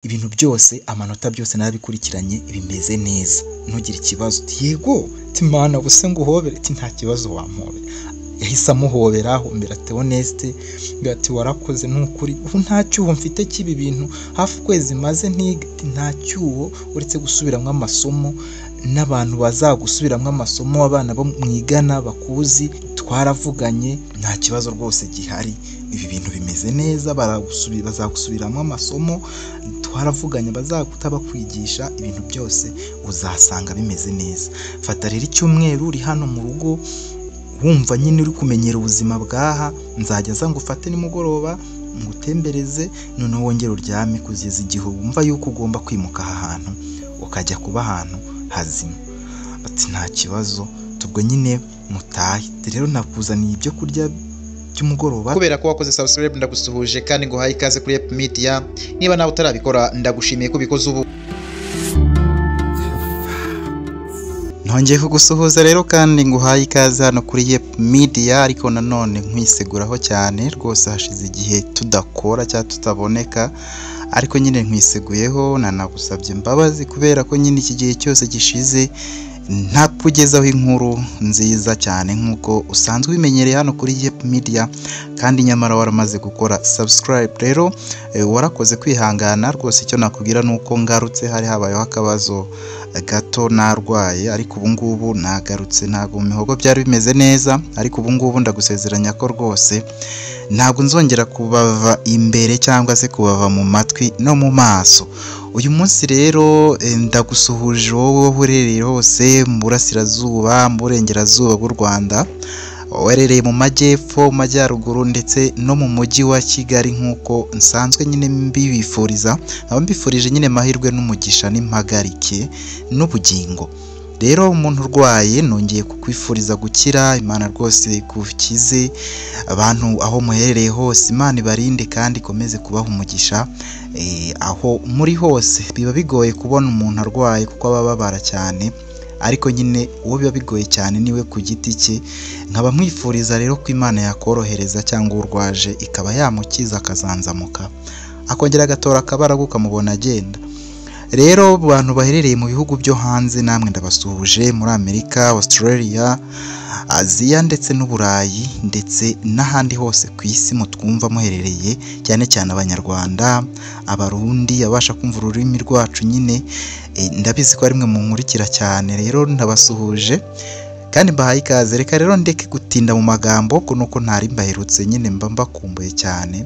Ibintu byose, amanota byose narabikurikiranye, bimeze neza, ntugire ikibazo. Yego, Mana buse nguhobere? Ati nta kibazo, wampobera. Yahise amuhobera, ahombera Theoneste, ati warakoze nukuri, ubu nta cyuho mfite cy'ibi bintu, hafi ukwezi maze ntiga nta cyuho, uretse gusubiramo amasomo n'abantu bazagusubiramo amasomo, abana bo mwigana bakuzi, twaravuganye, nta kibazo rwose gihari, ibi bintu bimeze neza, bazagusubiramo amasomo, twaravuganye, bazaguta bakwigisha, ibintu byose uzasanga bimeze neza. Fata rero icyumweru uri hano mu rugo, wumva nyine uri kumenyera ubuzima bwaha, nzajya nza ngufate nimugoroba ngutembereze, noneho wongere uryame kugeza igihe wumva yuko ugomba kwimuka aha hantu ukajya kuba ahantu hazima. Ati nta kibazo, tubwo nyine mutahe. Rero nakuzaniye ibyo kurya by'umugoroba. Kubera ko wakoze subscribe, ndagusuhuje kandi nguhaye ikaze kuri Yep Media. Niba nawe utarabikora, ndagushimiye ko ubikoze ubu. Nongeye kugusuhuza rero kandi nguhaye ikaze hano kuri Yep Media, ariko nanone nkwiseguraho cyane rwose, hashize igihe tudakora cyangwa tutaboneka, ariko nyine nkwiseguyeho, nanagusabye imbabazi kubera ko nyine iki gihe cyose gishize ntakugezaho inkuru nziza cyane nk'uko usanzwe ubimenyereye hano kuri Yep Media, kandi nyamara waramaze gukora subscribe. Rero warakoze kwihangana rwose. Icyo nakubwira ni uko ngarutse, hari habayeho akabazo gato narwaye, ariko ubu ngubu nagarutse, ntabwo mu mihogo byari bimeze neza, ariko ubu ngubu ndagusezeranya ko rwose ntabwo nzongera kubava imbere cyangwa se kubava mu matwi no mu maso. Uyu munsi rero ndagusuhuje wowe uherereye hose mu burasirazuba, mu burengerazuba bw'u Rwanda, uherereye mu majyepfo, mu majyaruguru ndetse no mu mujyi wa Kigali, nk'uko nsanzwe nyine mbibifuriza, nkaba mbifurije nyine amahirwe n'umugisha n'impagarike n'ubugingo. Rero umuntu urwaye, nongeye kukwifuriza gukira, Imana rwose igukize. Abantu aho muherereye hose, Imana ibarinde kandi ikomeze kubaha umugisha aho muri hose. Biba bigoye kubona umuntu arwaye kuko aba ababara cyane, ariko nyine uwo biba bigoye cyane niwe ku giti cye. Nkaba mwifuriza rero ko Imana yakorohereza cyangwa urwaje ikaba yamukiza, akazanzamuka, akongera agatora akabaraga ukamubona agenda. Rero bantu baherereye mu bihugu byo hanze, namwe ndabasuhuje, muri Amerika, Australia, Aziya ndetse n'Uburayi ndetse n'ahandi hose ku isi mutwumva muherereye, cyane cyane Abanyarwanda, Abarundi, abasha kumva ururimi rwacu nyine, ndabizi ko ari mwe munkurikira cyane, rero ndabasuhuje kandi mbahaye ikaze. Reka rero ndeke gutinda mu magambo, ko nuko ntari mbaherutse nyine mba mbakumbuye cyane.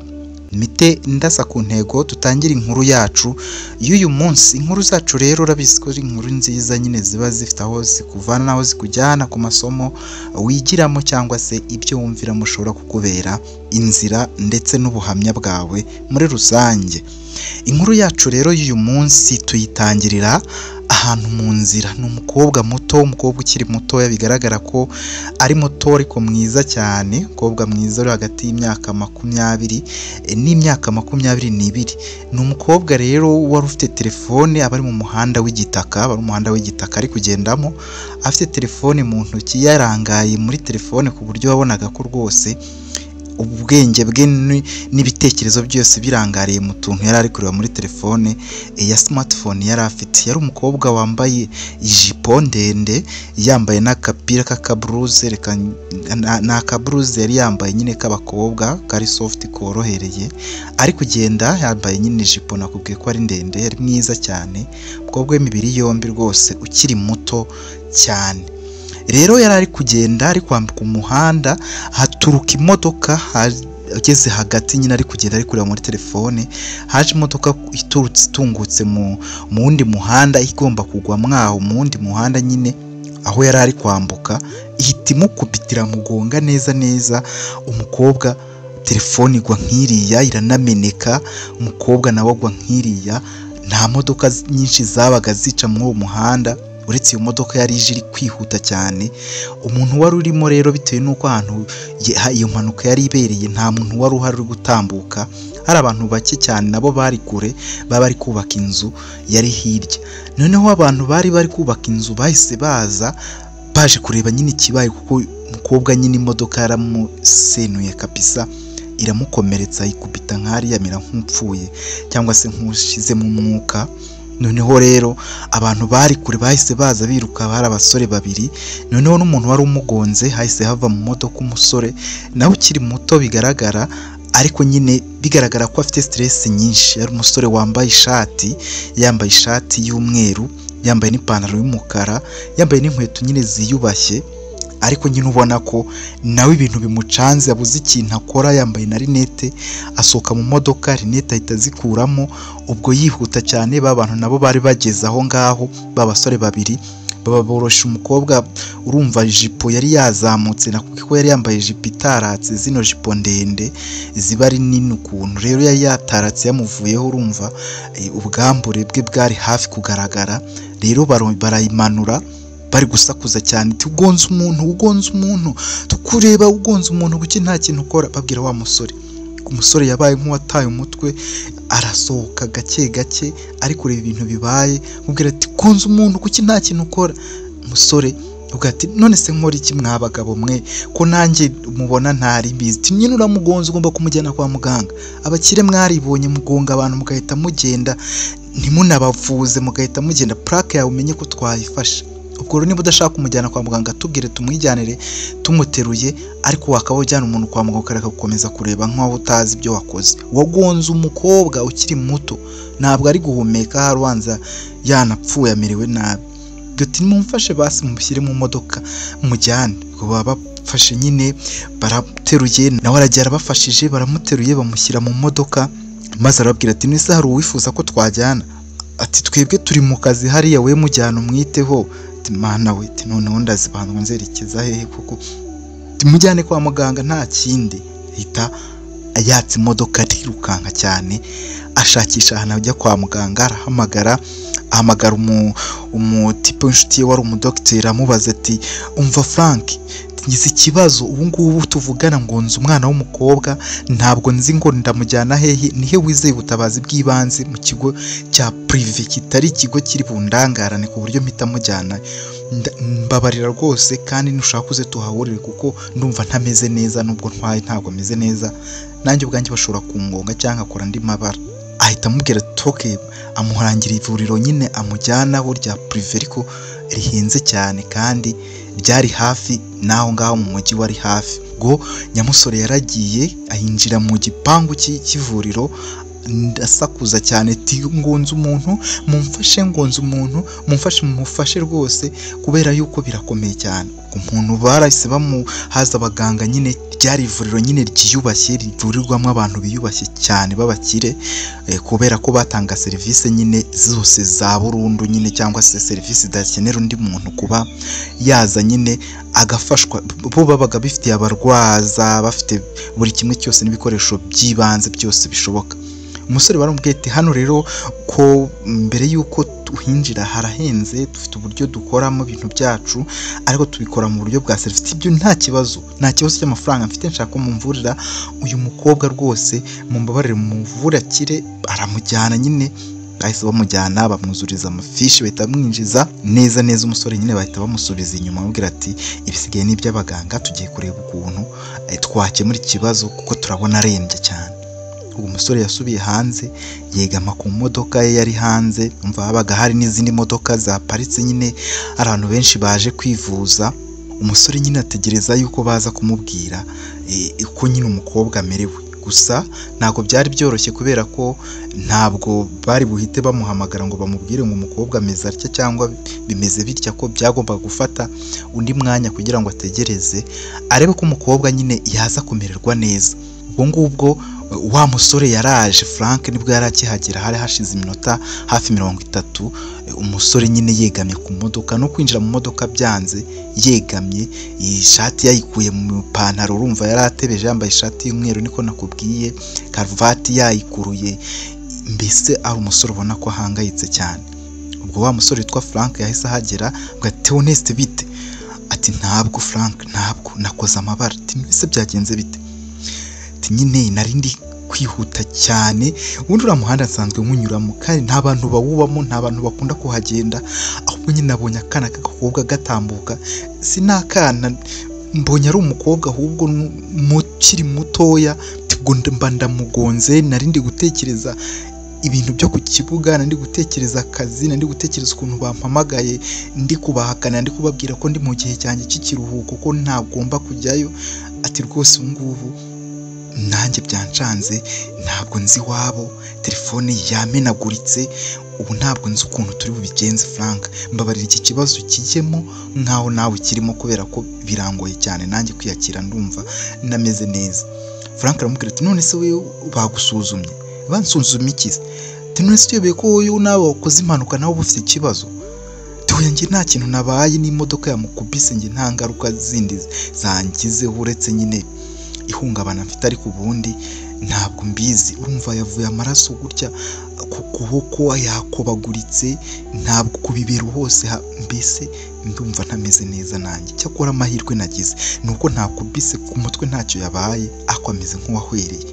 Mite ndasa ku ntego, tutangire inkuru yacu y'uyu munsi. Inkuru zacu rero urabizi ko ari inkuru nziza nyine, ziba zifite aho zikuvana n'aho zikujyana ku masomo wigiramo cyangwa se ibyo wumviramo ushobora kukubera inzira ndetse n'ubuhamya bwawe muri rusange. Inkuru yacu rero y'uyu munsi tuyitangirira ahantu mu nzira. Ni umukobwa muto, umukobwa ukiri mutoya, bigaragara ko ari muto ariko mwiza cyane, umukobwa mwiza uri hagati y'imyaka 20 n'imyaka 22. Ni umukobwa rero wari ufite telefone, aba ari mu muhanda w'igitaka, aba ari umuhanda w'igitaka ari kugendamo, afite telefone mu ntoki, yarangaye muri telefone ku buryo wabonaga ko rwose ubwenge bwe n'ibitekerezo byose birangariye mu tuntu yari ari kureba muri telefone ya smartphone yari afite. Yari umukobwa wambaye ijipo ndende, yambaye n'akapira k'akaburuze, reka ni akaburuze yari yambaye nyine k'abakobwa kari soft korohereye, ari kugenda yambaye nyine ijipo nakubwiye ko ari ndende, yari mwiza cyane, umukobwa w'imibiri yombi rwose ukiri muto cyane. Rero yari ari kugenda ari kwambuka umuhanda, haturuka imodoka, ageze hagati nyine ari kugenda ari kureba muri telefone, haje imodoka iturutse itungutse mu wundi muhanda, igomba kugwa mwaho mu wundi muhanda nyine aho yari ari kwambuka, ihita imukubitira mugonga neza neza. Umukobwa telefone igwa nk'iriya iranameneka, umukobwa nawe agwa nk'iriya. Nta modoka nyinshi zabaga zica muri uwo muhanda uretse iyo modoka yari ije iri kwihuta cyane. Umuntu wari urimo rero, bitewe n'uko ahantu iyo mpanuka yari ibereye nta muntu wari uhari uri gutambuka, hari abantu bake cyane nabo bari kure, baba bari kubaka inzu yari hirya. Noneho abantu bari bari kubaka inzu bahise baza baje kureba nyine ikibaye, kuko umukobwa nyine imodoka yaramusenuye kabisa, iramukomeretsa, ikubita nk'ari yamera nk'upfuye cyangwa se nk'ushizemo umwuka. Noneho rero abantu bari kure bahise baza biruka, bari abasore babiri. Noneho n'umuntu wari umugonze hahise hava mu modoka umusore nawe ukiri muto bigaragara, ariko nyine bigaragara ko afite stress nyinshi. Yari umusore wambaye ishati, yambaye ishati y'umweru, yambaye n'ipantaro y'umukara, yambaye n'inkweto nyine ziyubashye, ariko nyine ubona ko nawe ibintu bimucanze, abuze ikintu akora, yambaye na rinete, asohoka mu modoka rinete ahita azikuramo. Ubwo yihuta cyane, ba bantu nabo bari bageze aho ngaho, ba basore babiri baba boroshe umukobwa. Urumva ijipo yari yazamutse, nakubwiye ko yari yambaye ijipo itaratse, zino jipo ndende ziba ari nini ukuntu, rero yari yataratse yamuvuyeho, urumva ubwambure bwe bwari hafi kugaragara. Rero barayimanura bari gusakuza cyane, ugonze umuntu, ugonze umuntu, tukureba ugonze umuntu, kuki nta kintu ukora, babwira wa musore. Umusore yabaye nk'uwataye umutwe, arasohoka gake gake ari kureba ibintu bibaye, mubwira ati ugonze umuntu, kuki nta kintu ukora. Umusore uvuga ati none se nkora iki mwa bagabo mwe, ko nanjye mubona ntari mbizi. Nyine uramugonze, ugomba kumujyana kwa muganga. Abakire mwaribonye, mugonga abantu mugahita mugenda, ntimunabavuze mugahita mugenda, plaque yawe umenye ko twayifashe. Ubwo rero niba udashaka kumujyana kwa muganga tubwire tumwijyanire tumuteruye, ariko wakaba ujyana umuntu kwa muganga ukareka gukomeza kureba nk'aho utazi ibyo wakoze. Wagonze umukobwa ukiri muto, ntabwo ari guhumeka, harubanza yanapfuye amerewe nabi. Ati mumfashe basi mumushyire mu modoka mujyane. Ubwo baba bafashe nyine barateruye, nawe aragiye arabafashije, baramuteruye bamushyira mu modoka, maze arababwira ati nese hari uwifuza ko twajyana? Ati twebwe turi mu kazi hariya, we mujyana umwiteho. Ati mana we, ati noneho ndazibandwa nzerekeza hehe kuko tumujyane kwa muganga nta kindi. Hita yatsa imodoka arirukanka cyane, ashakisha ahantu ajya kwa muganga, arahamagara, ahamagara umutipe w'inshuti ye wari umudogiteri, amubaza ati umva Frank, ngize ikibazo ubu ngubu tuvugana, ngo nzi umwana w'umukobwa ntabwo nzi ngo ndamujyana hehe, nihe wizeye ubutabazi bw'ibanze mu kigo cya prive kitari ikigo kiri bundangarane ku buryo mpita mujyana, mbabarira rwose, kandi nushaka uze tuhahurire kuko ndumva ntameze neza, nubwo ntwaye ntabwo meze neza, nanjye ubwanjye bashobora kungonga cyangwa nkakora andi mabara. Ahita amubwira ati okay, amurangira ivuriro nyine amujyanaho rya prive ariko rihenze cyane kandi ryari hafi n'aho ngaho mu mujyi wari hafi. Ubwo nyamusore yaragiye ayinjira mu gipangu cy'ivuriro, ndasakuza cyane ati ngonze umuntu, mumfashe, ngonze umuntu, mumfashe, mumufashe rwose, kubera yuko birakomeye cyane. Umuntu barahise bamuhaza abaganga nyine, ryari ivuriro nyine ryiyubashye, rivurirwamo abantu biyubashye cyane b'abakire, kubera ko batanga serivisi nyine zose za burundu nyine, cyangwa se serivisi zidakenera undi muntu kuba yaza nyine agafashwa. Bo babaga bifitiye abarwaza, bafite buri kimwe cyose n'ibikoresho by'ibanze byose bishoboka. Umusore baramubwiye ati hano rero ko mbere yuko tuhinjira harahenze, dufite uburyo dukoramo ibintu byacu, ariko tubikora mu buryo bwa serivisi. Ibyo nta kibazo, nta kibazo cy'amafaranga mfite, nshaka ko mumvurira uyu mukobwa rwose, mumbabarire mumuvure akire. Aramujyana nyine, bahise bamujyana bamwuzuriza amafishi, bahita bamwinjiza neza neza. Umusore nyine bahita bamusubiza inyuma, bamubwira ati ibisigaye ni iby'abaganga, tugiye kureba ukuntu twakemura ikibazo kuko turabona arembye cyane. Uwo musore yasubiye hanze, yegama ku modoka ye yari hanze, umva habaga hari n'izindi modoka zaparitse nyine, hari abantu benshi baje kwivuza. Umusore nyine ategereza yuko baza kumubwira uko nyine umukobwa amerewe. Gusa ntabwo byari byoroshye kubera ko ntabwo bari buhite bamuhamagara ngo bamubwire ngo umukobwa ameze atya cyangwa bimeze bitya, ko byagombaga gufata undi mwanya kugira ngo ategereze arebe ko umukobwa nyine yaza kumererwa neza. Ubwo ngubwo wa musore yaraje, Frank nibwo yari akihagera, hari hashize iminota hafi 30, umusore nyine yegamye ku modoka, no kwinjira mu modoka byanze, yegamye, ishati yayikuye mu ipantaro, urumva yari atebeje, yambaye ishati y'umweru niko nakubwiye, karuvati yayikuruye, mbese ari umusore ubona ko ahangayitse cyane. Ubwo wa musore witwa Frank yahise ahagera, ngo ati Honest bite? Ati ntabwo Frank, ntabwo nakoze amabara. Ati mbese byagenze bite? Ati nyine nari ndi kwihuta cyane, ubundi uriya muhanda nsanzwe nkunyuramo kandi nta bantu bawubamo, nta bantu bakunda kuhagenda, ahubwo nyine nabonye akana k'agakobwa gatambuka, si n'akana mbonye ari umukobwa ahubwo ukiri mutoya, Ubwo mba ndamugonze, nari ndi gutekereza ibintu byo ku kibuga, nari ndi gutekereza akazi, nari ndi gutekereza ukuntu bampamagaye ndi kubahakana, ndi kubabwira ko ndi mu gihe cyanjye cy'ikiruhuko ko ntagomba kujyayo. Ati rwose ubu ngubu nanjye byancanze, ntabwo nzi iwabo, telefone yamenaguritse, ubu ntabwo nzi ukuntu turi bubigenze. Frank, mbabarira iki kibazo kijyemo nkaho nawe ukirimo, kubera ko birangoye cyane nanjye kwiyakira, ndumva nameze neza. Frank aramubwira ati none se wowe bagusuzumye? Bansuzumye iki se? Ati none se uyobeye ko wowe nawe wakoze impanuka nawe uba ufite ikibazo? Ati njye nta kintu nabaye, n'imodoka yamukubise njye nta ngaruka zindi zangizeho uretse nyine ihungabana mfite, ariko ubundi ntabwo mbizi. Urumva yavuye amaraso gutya ku kuboko, yakobaguritse, ntabwo ku bibero hose, mbese ndumva ntameze neza nanjye. Cyakora amahirwe nagize ni uko ntakubise ku mutwe, ntacyo yabaye, ariko ameze nk'uwahwereye.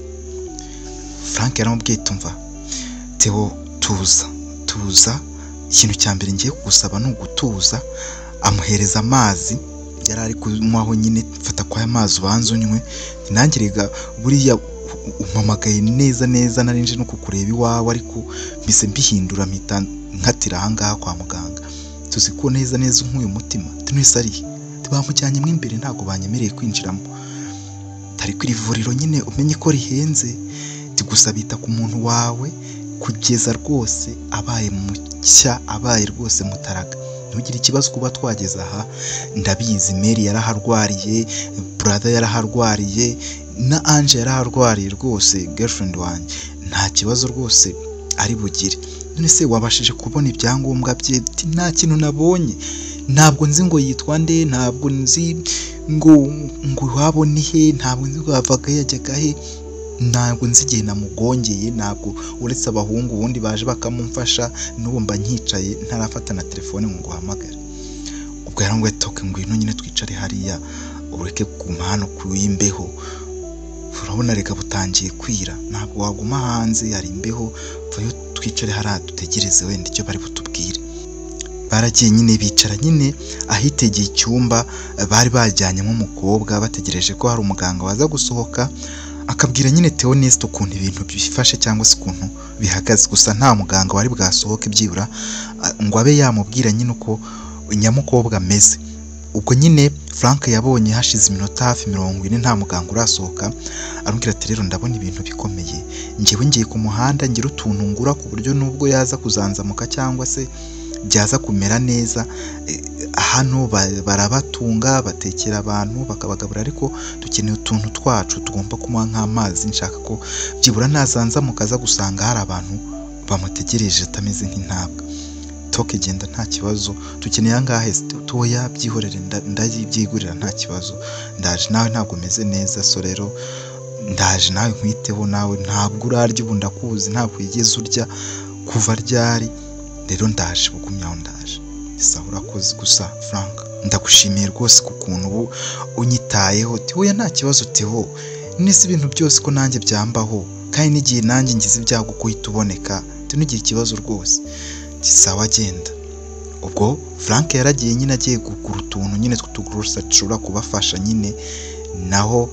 Frank yaramubwiye ati umva Theo, tuza tuza, ikintu cya mbere ngiye kugusaba ni ugutuza. Amuhereza amazi yari ari kunywaho nyine, fata kwa aya mazi ubanza unywe, nanjye rega buriya umpamagaye neza neza, nari nje no kukureba iwawe, ariko mpise mbihindura mpita nkatira aha ngaha kwa muganga. Tuzi ko neza neza nk'uyu mutima nese arihe? Bamujyanyemo imbere, ntabwo banyemereye kwinjiramo, ariko iri vuriro nyine umenye ko rihenze, gusa bita ku muntu wawe kugeza rwose abaye mushya, abaye rwose mutaraga. Ntugire ikibazo kuba twageze aha, ndabizi Mary yaraharwariye, brother yaraharwariye, na Ange yaraharwariye rwose, girlfriend wanjye nta kibazo rwose ari bugire. None se wabashije kubona ibyangombwa bye? Nta kintu nabonye, ntabwo nzi ngo yitwa nde, ntabwo nzi ngo iwabo ni he, ntabwo nzi ngo yavaga he yajyaga he, ntabwo nzi igihe namugongeye, ntabwo uretse abahungu ubundi baje bakamumfasha, n'ubu mba nkicaye ntarafata na telefone ngo nguhamagare. Ubwo yarambwiye ati okay, ngwino nyine twicare hariya, ureke kuguma hano ku imbeho, urabona reka butangiye kwira, ntabwo waguma hanze hari imbeho, vayo twicare hariya dutegereze wenda icyo bari butubwire. Baragiye nyine bicara nyine ahitegeye icyumba bari bajyanyemo umukobwa, bategereje ko hari umuganga waza gusohoka akabwira nyine Theoneste ukuntu ibintu byifashe cyangwa se ukuntu bihagaze. Gusa nta muganga wari bwasohoke byibura ngo abe yamubwira nyine uko nyamukobwa ameze. Ubwo nyine Frank yabonye hashize iminota hafi 40 nta muganga urasohoka, aramubwira ati rero ndabona ibintu bikomeye, njyewe ngiye ku muhanda ngira utuntu ngura ku buryo nubwo yaza kuzanzamuka cyangwa se byaza kumera neza, hano barabatunga batekera abantu bakabagaburira, ariko dukeneye utuntu twacu tugomba kunywa nk'amazi, nshaka ko byibura nazanzamuka aza gusanga hari abantu bamutegereje atameze nk'intabwa. Toke genda nta kibazo, dukeneye angahe? Toya byihorere ndabyigurira nta kibazo, ndaje nawe ntabwo umeze neza, so rero ndaje nawe nkwiteho, nawe ntabwo urarya ubu ndakuzi, ntabwo wigeze urya kuva ryari, rero ndaje bugumye aho ndaje. Sawa urakoze gusa Frank, ndagushimiye rwose ku kuntu ubu unyitayeho. Oya nta kibazo Theo, nese ibintu byose ko nanjye byambaho, kandi n'igihe nanjye ngize ibyago ko uhita uboneka, ntugire ikibazo rwose. Sawa genda. Ubwo Frank yaragiye nyine agiye kugura utuntu nyine tw'utugurusa dushobora kubafasha nyine, naho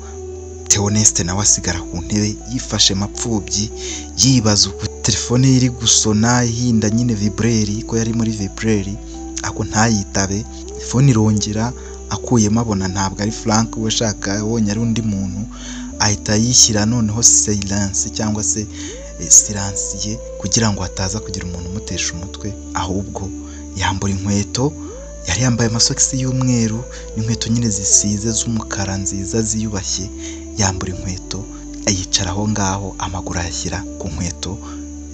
Theoneste nawe asigara ku ntebe yifashe mapfubyi, yibaza uko telefone ye iri gusona ihinda nyine vibreri, ko yari muri vibreri ako ntayitabe. Telefone irongera akuyemo abona ntabwo ari Frank we ashaka, abonye ari undi muntu, ahita ayishyira noneho silence cyangwa se silencier kugira ngo hataza kugira umuntu umutesha umutwe. Ahubwo yambura inkweto, yari yambaye amasogisi y'umweru n'inkweto nyine zisize z'umukara nziza ziyubashye, yambura inkweto ayicara aho ngaho, amaguru ayashyira ku nkweto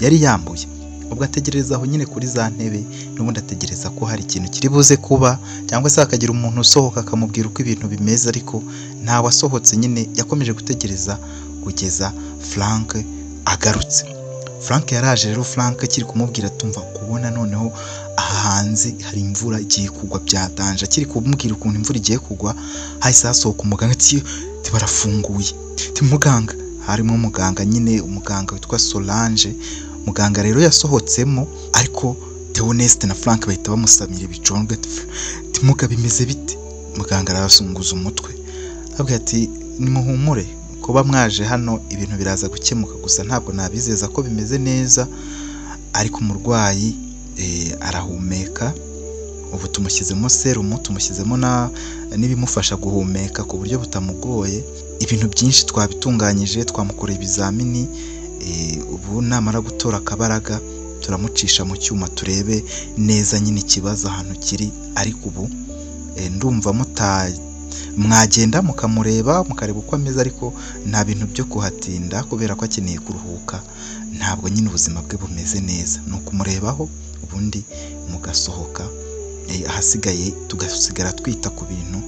yari yambuye. Ubwo ategereza aho nyine kuri za ntebe, n'ubundi ategereza ko hari ikintu kiri buze kuba cyangwa se hakagira umuntu usohoka akamubwira uko ibintu bimeze, ariko ntawasohotse nyine, yakomeje gutegereza kugeza Frank agarutse. Frank yaraje rero, Frank akiri kumubwira tumva kubona noneho aha hanze hari imvura igiye kugwa byatanje, akiri kumubwira ukuntu imvura igiye kugwa hahise hasohoka umuganga ati barafunguye, muganga, harimo umuganga nyine, umuganga witwa Solange. Muganga rero yasohotsemo, ariko Theoneste na Frank bahita bamusamira ibicondwe, muga bimeze bite? Muganga arabazunguza umutwe abwira ati nimuhumure Kuba mwaje hano ibintu biraza gukemuka, gusa ntabwo nabizeza ko bimeze neza, ariko umurwayi arahumeka, ubu tumushyizemo serumu, tumushyizemo n'ibimufasha guhumeka ku buryo butamugoye, ibintu byinshi twabitunganyije, twamukoreye ibizamini, ubu namara gutora akabaraga turamucisha mu cyuma turebe neza nyine ikibazo ahantu kiri, ariko ubu ndumva mwagenda mukamureba mukareba uko ameze, ariko nta bintu byo kuhatinda kubera ko akeneye kuruhuka, ntabwo nyine ubuzima bwe bumeze neza, ni ukumurebaho ubundi mugasohoka, ahasigaye tugasigara twita ku bintu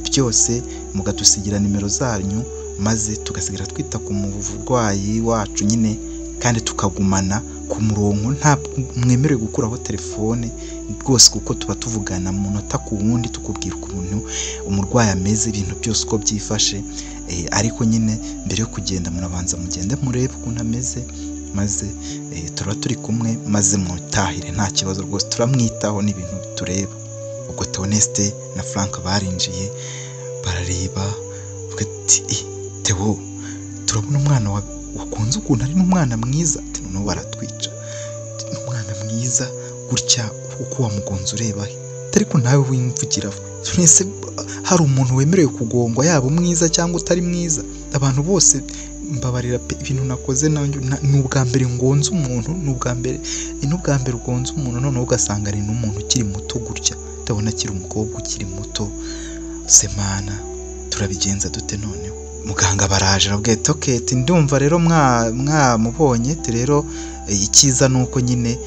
byose, mukadusigira nimero zanyu maze tugasigara twita ku murwayi wacu nyine, kandi tukagumana ku murongo, ntabwo mwemerewe gukuraho telefone rwose, kuko tuba tuvugana munota ku wundi, tukubwira ukuntu umurwayi ameze, ibintu byose uko byifashe, ariko nyine mbere yo kugenda murabanza mugende murebe ukuntu ameze, maze turaba turi kumwe, maze mutahire nta kibazo rwose, turamwitaho n'ibintu tureba. Ubwo Theoneste na Frank barinjiye barareba, ati Theo turabona umwana wakunze ukuntu ari n'umwana mwiza, ati noneho baratwica, ni umwana mwiza gutya uko wamugonze ureba he, ariko nawe wimvugira, mwese hari umuntu wemerewe kugongwa yaba umwiza cyangwa utari mwiza? Abantu bose mbabarira pe, ibintu nakoze ni ubwa mbere ngonze umuntu, ni ubwa mbere ugonze umuntu, noneho ugasanga ari n'umuntu ukiri muto gutya, ndabona akiri umukobwa ukiri muto, semana turabigenza dute noneho? Muganga baraje arabwira ati okay, ndumva rero mwamubonye, rero icyiza ni uko nyine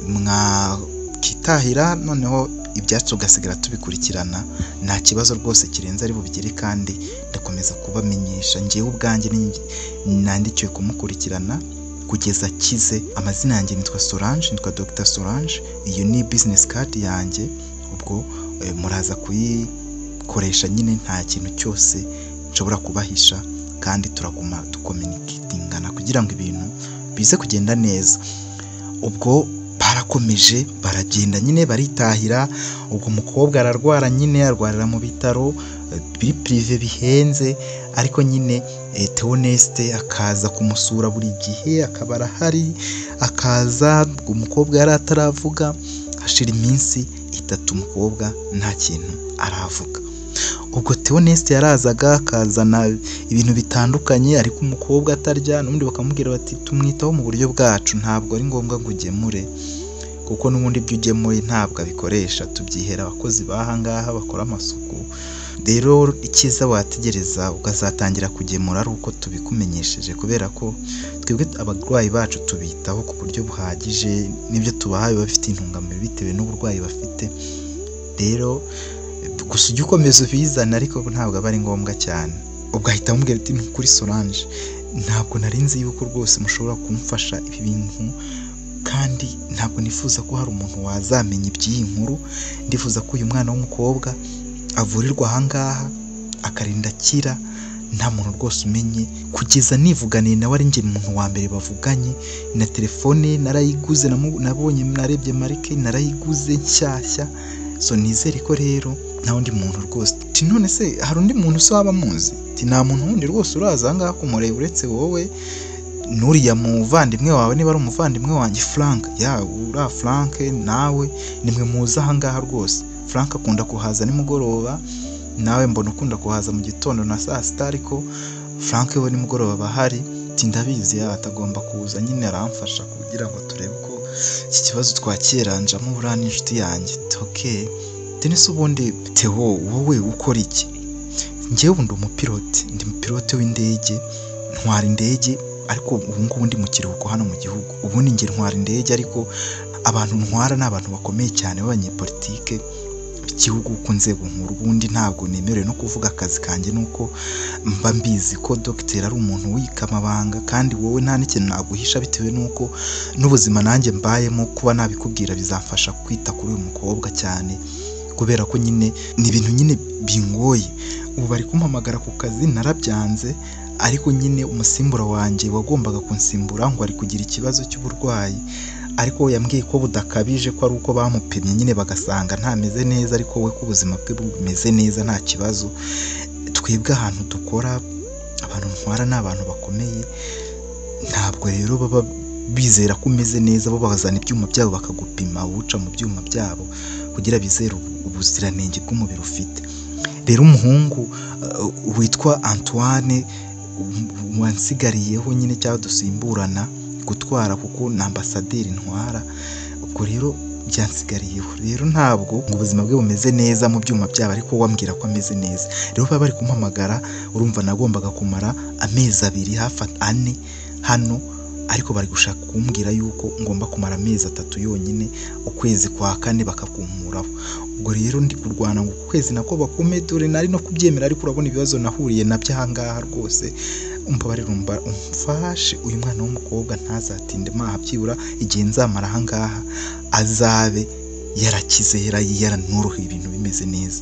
mwakitahira, noneho ibyacu ugasigara tubikurikirana, nta kibazo rwose kirenze ari bubigire, kandi ndakomeza kubamenyesha njyewe ubwanjye nandikiwe kumukurikirana kugeza akize. Amazina yanjye nitwa Solange, nitwa Dr Solange, iyo ni business card yanjye, ubwo muraza kuyikoresha nyine, nta kintu cyose nshobora kubahisha, kandi turaguma dukominiketingana kugira ngo ibintu bize kugenda neza. Ubwo barakomeje baragenda nyine baritahira, ubwo umukobwa ararwara nyine, arwarira mu bitaro biri prive bihenze, ariko nyine Theoneste akaza kumusura buri gihe, akaba arahari, akaza. Umukobwa yari ataravuga, hashira iminsi 3 umukobwa nta kintu aravuga. Ubwo Theoneste yarazaga akazana ibintu bitandukanye, ariko umukobwa atarya, n'ubundi bakamubwira bati tumwitaho mu buryo bwacu, ntabwo ari ngombwa ngo ugemure, kuko n'ubundi ibyo ugemuye ntabwo abikoresha, tubyihera abakozi b'aha ngaha bakora amasuku, rero icyiza wategereza ukazatangira kugemura ari uko tubikumenyesheje, kubera ko twebwe abarwayi bacu tubitaho ku buryo buhagije, n'ibyo tubaha biba bifite intungamubiri bitewe n'uburwayi bafite, rero gusa ujye ukomeza ubizana, ariko ntabwo aba ari ngombwa cyane. Ubwo ahita amubwira ati ni kuri Solange, ntabwo nari nzi yuko rwose mushobora kumfasha ibi bintu, kandi ntabwo nifuza ko hari umuntu wazamenya iby'iyi nkuru, ndifuza ko uyu mwana w'umukobwa avurirwa aha ngaha akarinda akira, nta muntu rwose umenye, kugeza nivuganiye nawe ari njye muntu wa mbere bavuganye, na telefone narayiguze, nabonye narebye marike narayiguze nshyashya, so nizere ko rero nta wundi muntu rwose. Ati none se hari undi muntu se waba muzi? Ati nta muntu wundi rwose uraza aha ngaha kumureba uretse wowe n'uriya muvandimwe wawe, niba ari umuvandimwe wanjye Frank, ya uriya Frank nawe nimwe muzi aha ngaha rwose. Frank akunda kuhaza nimugoroba, nawe mbona ukunda kuhaza mu gitondo na saa sita, ariko Frank we nimugoroba aba ahari. Ati ndabizi atagomba kuza nyine aramfasha kugira ngo turebe ko iki kibazo twakiranjamo, buriya n'inshuti yanjye. Okay, Denise ubundi Theo wowe ukora iki? Njyewe ubu ndi umupilote, ndi umupilote w'indege, ntwara indege, ariko ubu ngubu ndi mu kiruhuko hano mu gihugu. Ubundi njye ntwara indege, ariko abantu ntwara ni abantu bakomeye cyane b'abanyepolitike b'igihugu ku nzego nkuru. Ubundi ntabwo nemerewe no kuvuga akazi kanjye, nuko mba mbizi ko dogiteri ari umuntu w'ikamabanga, kandi wowe nta n'ikintu naguhisha bitewe n'uko n'ubuzima nanjye mbayemo, kuba nabikubwira bizamfasha kwita kuri uyu mukobwa cyane, kubera ko nyine ni ibintu nyine bingoye. Ubu bari kumpamagara ku kazi narabyanze, ariko nyine umusimbura wanjye wagombaga kunsimbura ngo ari kugira ikibazo cy'uburwayi, ariko yambwiye ko budakabije, ko ari uko bamupimye nyine bagasanga ntameze neza, ariko we ko ubuzima bwe bumeze neza nta kibazo. Twebwe ahantu dukora Abantu ntwara ni abantu bakomeye, ntabwo rero baba bizera ko umeze neza, bo bazana ibyuma byabo bakagupima, uca mu byuma byabo kugira bizere ubuziranenge bw'umubiri ufite. Rero umuhungu witwa Antoine wansigariyeho nyine cyangwa dusimburana gutwara kuko ni ambasaderi ntwara, ubwo rero byansigariyeho. Rero ntabwo ngo ubuzima bwe bumeze neza mu byuma byabo, ariko wambwira ko ameze neza. Rero baba bari kumpamagara, urumva nagombaga kumara amezi 2 hafi 4 hano, ariko bari gushaka kumbwira yuko ngomba kumara amezi 3 yonyine, ukwezi kwa 4 bakakumpuraho. Ubwo rero ndi kurwana ngo ukwezi nako bakume, dore nari no kubyemera, ariko urabona ibibazo nahuriye nabyo aha ngaha rwose. Umbabarire, umfashe uyu mwana w'umukobwa ntazatinde maha, byibura igihe nzamara aha ngaha azabe yarakize, yaranoroheye, ibintu bimeze neza.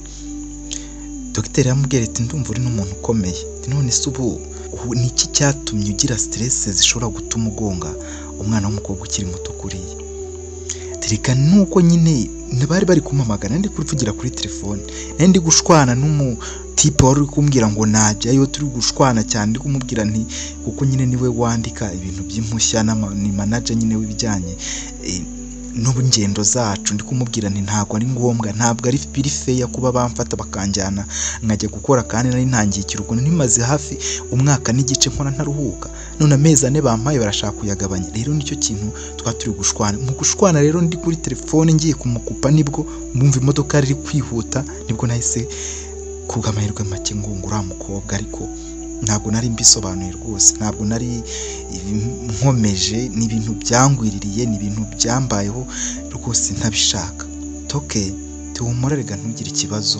Dogiteri yaramubwiye ati ndumva uri n'umuntu ukomeye, none se ubu ni iki cyatumye ugira stress zishobora gutuma ugonga umwana w'umukobwa ukiri muto kuriya? Tereka nuko nyine bari bari kumpamagara, ndi kuvugira kuri telefone, nari ndi gushwana n'umutipe wari uri kumbwira ngo najyayo, turi gushwana cyane, ndi kumubwira nti kuko nyine niwe wandika ibintu by'impushya, ni manager nyine w'ibijyanye n'ingendo zacu, ndi kumubwira nti ntabwo ari ngombwa, ntabwo ari biri fair kuba bamfata bakanjyana nkajya gukora, kandi nari ntangiye ikiruhuko, nari maze hafi umwaka n'igice nkora ntaruhuka, none amezi 4 bampaye barashaka kuyagabanya. Rero nicyo kintu twa turi gushwana. Mu gushwana rero ndi kuri telefone ngiye kumukupa, nibwo mbumva imodoka iri kwihuta, nibwo nahise kubw'amahirwe make ngo uriya mukobwa, ariko ntabwo nari mbisobanuye rwose, ntabwo nari nkomeje, ni ibintu byangwiririye, ni ibintu byambayeho rwose ntabishaka. Toke tuhumure rega, ntugire ikibazo,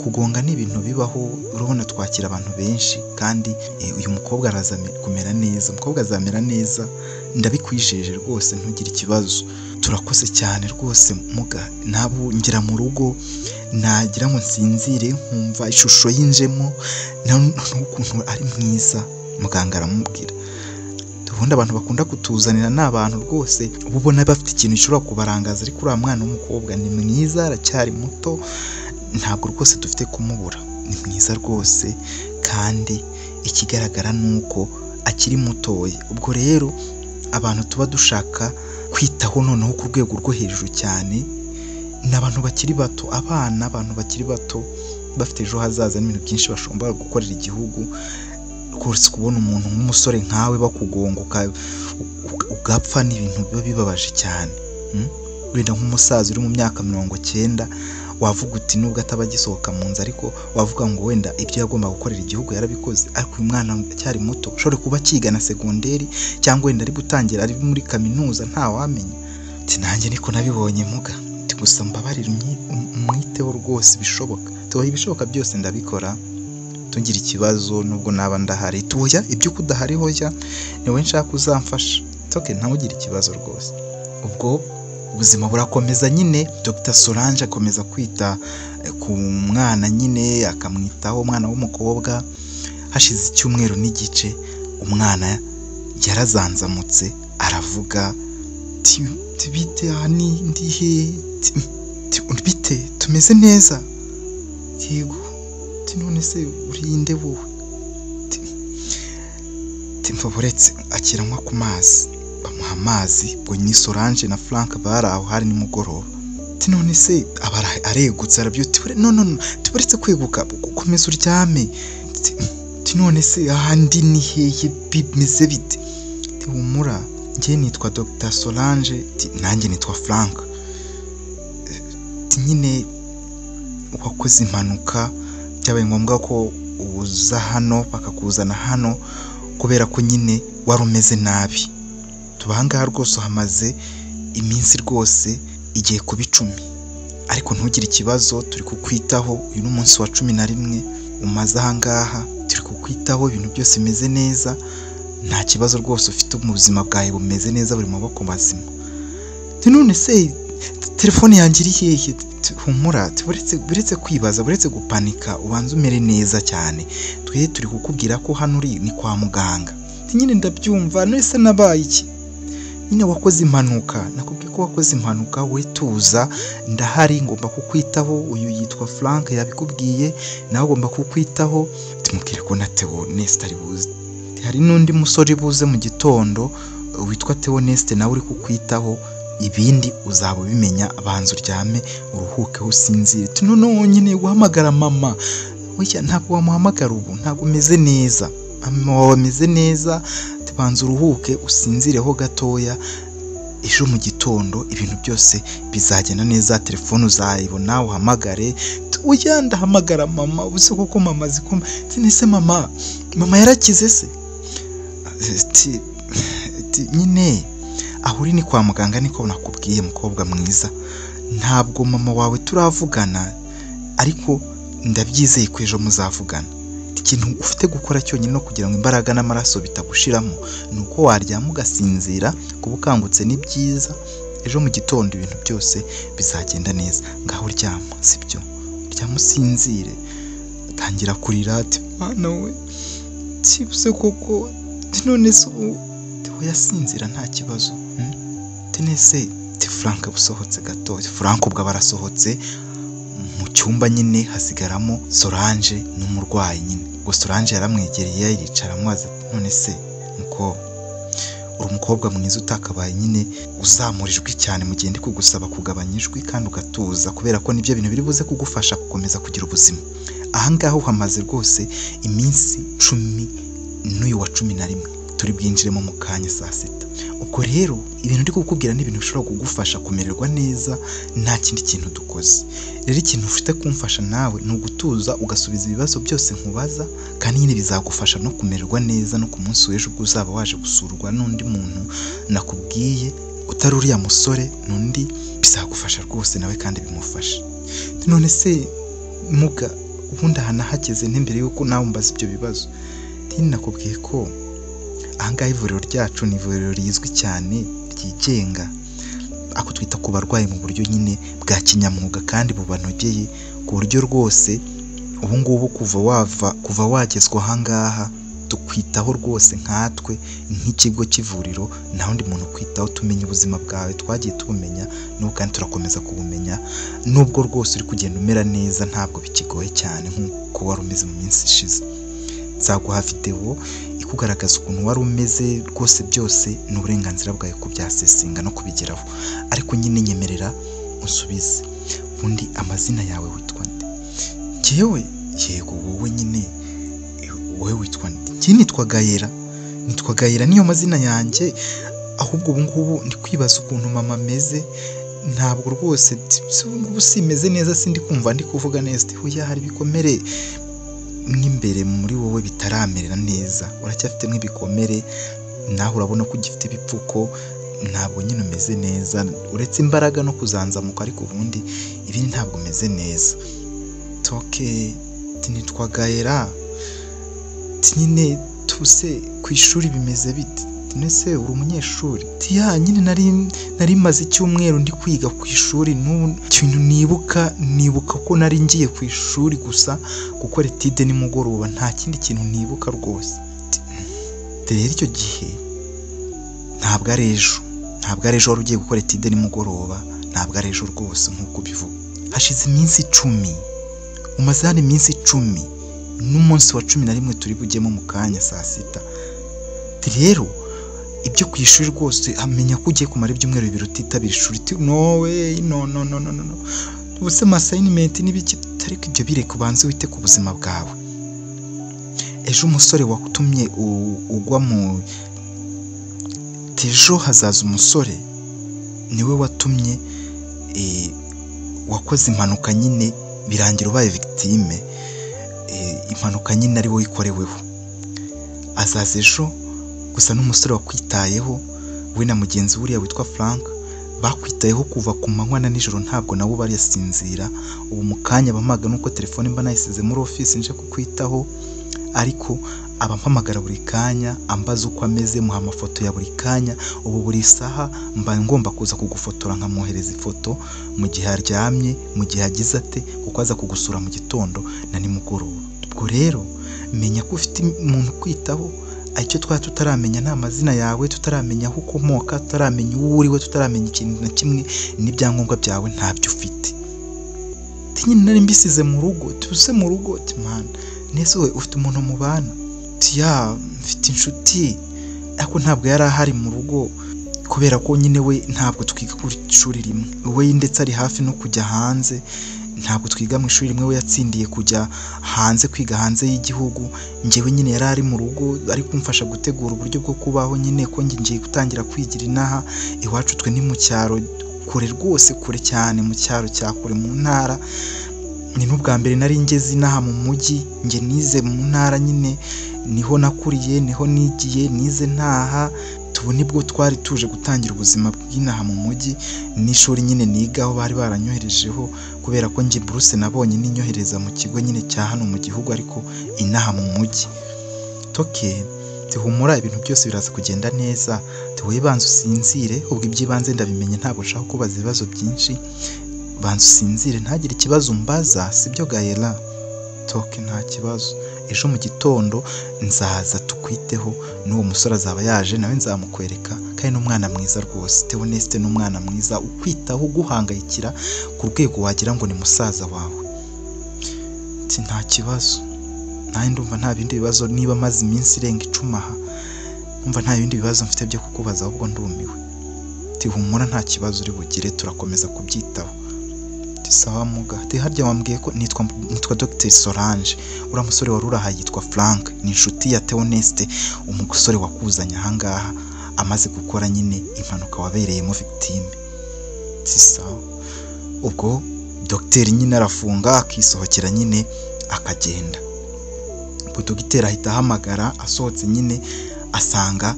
kugonga ni ibintu bibaho, urabona twakira abantu benshi, kandi uyu mukobwa araza kumera neza, umukobwa azamera neza, ndabikwijeje rwose, ntugire ikibazo. Turakoze cyane rwose muga. Nabo ngera mu rugo nagira ngo nsinzire, nkumva ishusho y'injemo n'ukuntu ari mwiza. Muganga aramubwira, ubundi abantu bakunda kutuzanira ni abantu rwose uba ubona bafite ikintu gishobora kubarangaza, ariko uriya mwana w'umukobwa ni mwiza, aracyari muto, ntabwo rwose dufite kumubura, ni mwiza rwose, kandi ikigaragara ni uko akiri mutoya. Ubwo rero abantu tuba dushaka kwitaho noneho ku rwego rwo hejuru cyane ni abantu bakiri bato, abana, abantu bakiri bato bafite ejo hazaza n'ibintu byinshi bashobora gukorera igihugu. Rwose kubona umuntu nk'umusore nkawe bakugonga ugapfa ni ibintu biba bibabaje cyane. Wenda nk'umusaza uri mu myaka 90 wavuga uti nubwo ataba agisohoka mu nzu, ariko wavuga ngo wenda ibyo yagombaga gukorera igihugu yarabikoze, ariko uyu mwana acyari muto ushobora kuba akiga na segonderi cyangwa wenda ari gutangira ari muri kaminuza, ntawamenya. Ati nanjye niko nabibonye muga, ati gusa mbabarire umwiteho rwose ibishoboka, tubaha ibishoboka byose ndabikora, tugira ikibazo nubwo naba ndahari, tuya ibyo kudahari hoya niwe nshaka uzamfasha, toke ntawugire ikibazo rwose. Ubwo ubuzima burakomeza nyine, Dr Solange akomeza kwita ku mwana nyine, akamwitaho umwana w'umukobwa. Hashize icyumweru n'igice umwana yarazanzamutse aravuga ati bite aha ndi he, bite tumeze neza, yego, none se urinde wowe, mva buretse akiranywa ku mazi, bamuha amazi. Ubwo ni Solange na Frank bari aho, hari nimugoroba. None se aba aregutse arabyuka, no no no, tuburetse kweguka, komeza uryame. None se ahandi ni hehe, bimeze bite? Humura, njye nitwa Dr Solange, nanjye nitwa Frank. Nyine wakoze impanuka, byabaye ngombwa ko uza hano, bakakuzana hano kubera ko nyine wari umeze nabi. Tuba aha ngaha rwose uhamaze iminsi rwose igiye kuba 10, ariko ntugire ikibazo, turi kukwitaho. Uyu ni umunsi wa 11 umaze aha ngaha, turi kukwitaho, ibintu byose bimeze neza, nta kibazo rwose ufite, mu buzima bwawe bumeze neza, buri mu maboko mazima. None se telefone yanjye iri hehe? Humura, buretse kwibaza, buretse gupanika, ubanze umere neza cyane, twe turi kukubwira ko hano uri ni kwa muganga. Nyine ndabyumva, none se nabaye iki? Nyine wakoze impanuka, nakubwiye ko wakoze impanuka, we tuza, ndahari, ngomba kukwitaho. Uyu yitwa Frank yabikubwiye, nawe ugomba kukwitaho. Tumubwire ko na Theoneste ari buze. Hari n'undi musore buze mu gitondo witwa Theoneste nawe uri kukwitaho, ibindi uzaba ubimenya, banza uryame uruhuke usinzire. Noneho nyine guhamagara mama, oya ntabwo wamuhamagara ubu, ntabwo umeze neza, mama wawe ameze neza, banza uruhuke usinzireho gatoya, ejo mu gitondo ibintu byose bizagenda neza, telefone uzayibona uhamagare. Oya ndahamagara mama, ubuse koko mama azi ko ese mama yarakize se? Nyine aho uri ni kwa muganga, niko nakubwiye mukobwa mwiza, ntabwo mama wawe turavugana, ariko ndabyizeye ko ejo muzavugana. Ikintu ufite gukora cyonyine no kugira ngo imbaraga n'amaraso bitagushiramo ni uko waryama ugasinzira, kuba ukangutse ni byiza, ejo mu gitondo ibintu byose bizagenda neza. Ngaho uryama, sibyo? Ryama usinzire. Atangira kurira ati mwana we sibuse koko, none se ubu yasinzira nta kibazo. Tenese te Frank busohotse gato, Frank ubwo barasohotse mu cyumba nyine hasigaramo Solange n'umurwayi nyine. Ubwo Solange yaramwegereye yicara amubaza, none se mukobwa, uri umukobwa mwiza utakabaye nyine uzamura ijwi cyane mu gihe ndi kugusaba kugabanya ijwi kandi ugatuza, kubera ko nibyo bintu biri buze kugufasha gukomeza kugira ubuzima. Aha ngaha uhamaze rwose iminsi 10 n'uyu wa 11 turi bwinjiremo mu kanya saa 6. Ubwo rero ibintu ndi kukubwira ni ibintu bishobora kugufasha kumererwa neza nta kindi kintu dukoze. Rero ikintu ufite kumfasha nawe ni ugutuza ugasubiza ibibazo byose nkubaza, kandi nyine bizagufasha no kumererwa neza no ku munsi w'ejo ubwo uzaba waje gusurwa n'undi muntu nakubwiye utari uriya musore n'undi, bizagufasha rwose nawe kandi bimufasha. None se muga ubundi aha nahageze nte mbere yuko nawe umbaza ibyo bibazo? Nakubwiye ko aha ngaha ivuriro ryacu ni ivuriro rizwi cyane ryigenga, ako twita ku barwayi mu buryo nyine bwa kinyamwuga kandi bubanogeye, ku buryo rwose ubu ngubu kuva wagezwa aha ngaha tukwitaho rwose nkatwe nk'ikigo cy'ivuriro, nta wundi muntu ukwitaho, tumenya ubuzima bwawe, twagiye tubumenya n'ubu kandi turakomeza kubumenya, nubwo rwose uri kugenda umera neza ntabwo bikigoye cyane nk'uko wari umeze mu minsi ishize. Nzaguha videwo ikugaragaza ukuntu wari umeze rwose, byose ni uburenganzira bwawe kubyasesinga no kubigeraho, ariko nyine nyemerera unsubize. Ubundi amazina yawe witwa nde? Njyewe? Yego wowe nyine, wowe witwa nde? Njye nitwa Gayera, nitwa Gayera niyo mazina yanjye, ahubwo ubu ngubu ndi kwibaza ukuntu mama ameze, ntabwo rwose ubu ngubu simeze neza, sindi kumva ndi kuvuga neza. Oya hari ibikomere nk'imbere muri wowe bitaramerera neza, uracyafite nk'ibikomere, nawe urabona ko ugifite ibipfuko, ntabwo nyine umeze neza, uretse imbaraga no kuzanzamuka, ariko ubundi ibindi ntabwo umeze neza. Toke nitwa Gayera, nyine tuse ku ishuri bimeze bite? Nese uri umunyeshuri? Ya nyine nari maze icyumweru ndi kwiga ku ishuri, ikintu nibuka ko nari ngiye ku ishuri gusa gukora etide nimugoroba, nta kindi kintu nibuka rwose. Rero icyo gihe ntabwo ari ejo, ntabwo ari ejo wari ugiye gukora etide nimugoroba, ntabwo ari ejo rwose nk'uko ubivuga. Hashize iminsi 10, umaze hano iminsi 10, n'umunsi wa 11 turi bujyemo mu kanya saa 6. Rero ibyo ku ishuri rwose amenya ko ugiye kumara ibyumweru 2 utitabira ishuri. No way, no no no no no, ubuse assignment n'ibiki, ariko ibyo bireke, ubanze wite ku buzima bwawe. Ejo umusore watumye ugwa mu ejo hazaza umusore niwe watumye wakoze impanuka nyine birangira ubaye victime, impanuka nyine ari wowe ikoreweho. Azaza ejo gusa n'umusore wakwitayeho, we na mugenzi uriya witwa Frank bakwitayeho kuva ku manywa na nijoro, ntabwo nabo barisinzira. Ubu mu kanya bamaga nuko telefone mba nayisize muri office nje kukwitaho, ariko abampamagara buri kanya ambaza uko ameze, muha amafoto ya buri kanya. Ubu buri saha mba ngomba kuza kugufotora nkamwohereza ifoto mu gihe aryamye, mu gihe agize ate, kuko aza kugusura mu gitondo na nimugoroba. Ubwo rero menya ko ufite umuntu ukwitaho, icyo twaba tutaramenya ni amazina yawe, tutaramenya aho ukomoka, tutaramenya uwo uriwe, tutaramenya ikintu na kimwe, n'ibyangombwa byawe ntabyo ufite. Nyine nari mbisize mu rugo, tuse mu rugo, mana Nese we ufite umuntu mubana? Tiya mfite inshuti ariko ntabwo yari ahari mu rugo kubera ko nyine we ntabwo twiga ku ishuri rimwe, we ndetse ari hafi no kujya hanze, ntabwo twiga mu ishuri rimwe, we yatsindiye kujya hanze kwiga hanze y'igihugu, njyewe nyine yari ari mu rugo ari kumfasha gutegura uburyo bwo kubaho nyine ko ngiye gutangira kwigira inaha, iwacu twe ni mu cyaro kure rwose, kure cyane mu cyaro cya kure mu ntara, ni n'ubwa mbere nari ngeze inaha mu mujyi, njye nize mu ntara nyine niho nakuriye, niho nigiye, nize ntaha, ubu nibwo twari tuje gutangira ubuzima bw'inaha mu mujyi, n'ishuri nyine nigaho bari baranyoherejeho kubera ko njye buruse nabonye ninyohereza mu kigo nyine cya hano mu gihugu ariko inaha mu mujyi. Toke humura ibintu byose biraza kugenda neza, wowe banza usinzire, ubwo iby'ibanze ndabimenye ntabwo nshaka kubaza ibibazo byinshi, banza usinzire ntagire ikibazo umbaza, sibyo Gahera? Toke nta kibazo, ejo mu gitondo nzaza tukwiteho n'uwo musore azaba yaje nawe nzamukwereka, kandi ni umwana mwiza rwose, Theoneste ni umwana mwiza ukwitaho uguhangayikira ku rwego wagira ngo ni musaza wawe. Nta kibazo, nanjye ndumva nta bindi bibazo, niba maze iminsi irenga 10 aha ndumva nta bindi bibazo mfite byo kukubaza, ahubwo ndumiwe. Humura nta kibazo uri bugire, turakomeza kubyitaho. Sawa muga. Harya wambwiye ko nitwa Dr Solange, uriya musore wari uraha yitwa Frank, ni inshuti ya Theoneste, umusore wakuzanye ahangaha amaze gukora nyine impanuka wabereyemo victime. Sawa. Ubwo dogiteri nyine arafunga akisohokera nyine akagenda. Ubwo dogiteri ahita ahamagara asohotse nyine asanga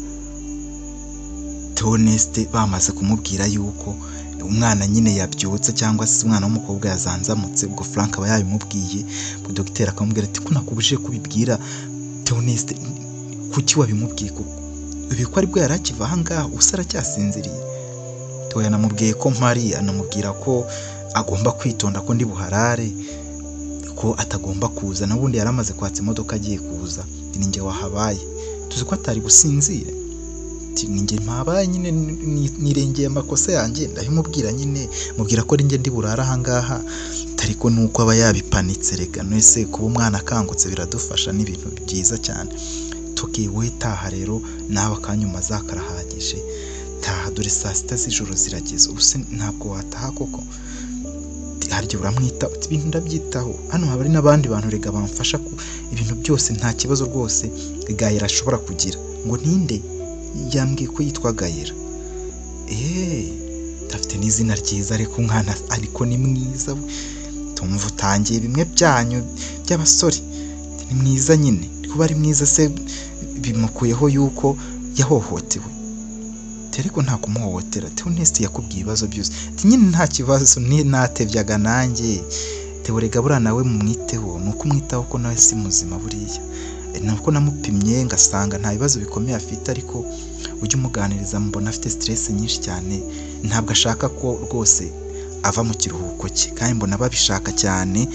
Theoneste bamaze kumubwira yuko umwana nyine yabyutse cyangwa se umwana w'umukobwa yazanzamutse, ubwo Frank aba yabimubwiye, ubwo dogiteri akamubwira ati ko nakubujije kubibwira Theoneste, kuki wabimubwiye koko? Ibi ko aribwo yari akiva aha ngaha, usa aracyasinziriye. Theo yanamubwiye ko mpari, anamubwira ko agomba kwitonda ko ndi buharare, ko atagomba kuza, n'ubundi yari amaze kwatsa imodoka agiye kuza, ni njye wahabaye, tuzi ko atari gusinzira. Ninjye mpabaye nyine nirengeye amakosa yanjye ndabimubwira nyine, mubwira ko ninjye ndi burara aha ngaha, ariko nuko aba yabipanitse rega, nese kuba umwana akangutse biradufasha, ni ibintu byiza cyane. Toke we taha rero nawe akanyuma zakarahagije, taha dore saa 6 z'ijoro zirageze, ubu se ntabwo wataha koko? Harya uramwita uti ibintu ndabyitaho, hano haba hari n'abandi bantu rega bamfasha ku ibintu byose, nta kibazo rwose Gahera ashobora kugira. Ngo ninde? Yambwiye ko yitwa Gahera. Afite n'izina ryiza ariko umwana ariko ni mwiza we, tumva utangiye bimwe byanyu by'abasore, ni mwiza nyine, kuba ari mwiza se bimukuyeho yuko yahohotewe? Ariko nta kumuhohotera, Theoneste yakubwiye ibibazo byose, nyine nta kibazo, natebyaga nanjye. Theo rega buriya nawe mumwiteho, ni uko umwitaho ko nawe si muzima buriya, nuko namupimye ngasanga nta bibazo bikomeye afite, ariko ujye umuganiriza mbona afite stress nyinshi cyane, ntabwo ashaka ko rwose ava mu kiruhuko cye, kandi mbona babishaka cyane.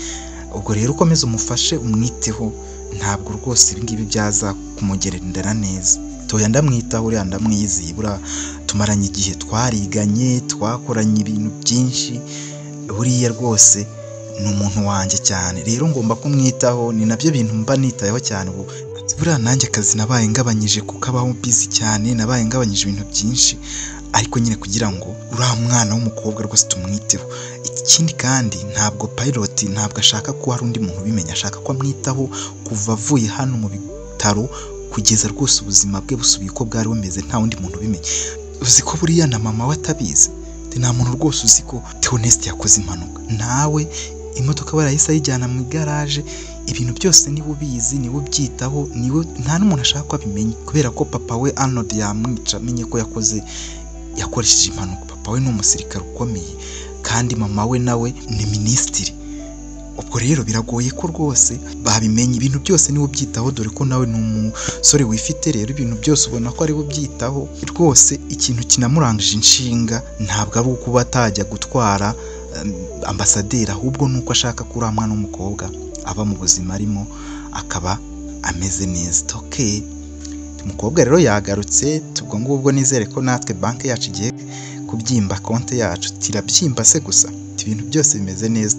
Ubwo rero ukomeze umufashe umwiteho, ntabwo rwose ibi ngibi byaza kumugerera neza. Toya ndamwitaho uriya ndamwiziye, buriya tumaranye igihe, twariganye, twakoranye ibintu byinshi, buriya rwose ni umuntu wanjye cyane, rero ngomba kumwitaho, ni nabyo bintu mba nitayeho cyane. Ubu buriya nanjye akazi nabaye ngabanyije kuko abaho busy cyane, nabaye ngabanyije ibintu byinshi, ariko nyine kugira ngo uriya mwana w'umukobwa rwose tumwiteho. Ikindi kandi ntabwo pilot ntabwo ashaka ko hari undi muntu ubimenya, ashaka ko amwitaho kuva avuye hano mu bitaro kugeza rwose ubuzima bwe busubiye uko bwari bumeze, nta wundi muntu ubimenya. Uzi ko buriya na mama we atabizi, nta muntu rwose uzi ko Theoneste yakoze impanuka, nawe imodoka barahise ayijyana mu igaraje, ibintu byose niwe ubizi, niwe ubyitaho, niwe, nta n'umuntu ashaka ko abimenya, kubera ko papa we Arnold yamwica amenye ko yakoresheje impanuka. Papa we ni umusirikare ukomeye kandi mama we nawe ni minisitiri, ubwo rero biragoye ko rwose babimenye, ibintu byose niwe ubyitaho, dore ko nawe ni umusore wifite, rero ibintu byose ubona ko ari we ubyitaho rwose. Ikintu kinamurangije inshinga ntabwo ari ukuba atajya gutwara ambasaderi, ahubwo nuko ashaka ko uriya mwana w'umukobwa aba mu buzima arimo akaba ameze neza. Okay, umukobwa rero yagarutse, ubwo ngubwo nizere ko natwe banki yacu igiye kubyimba konte yacu. Tirabyimba se gusa, ibintu byose bimeze neza.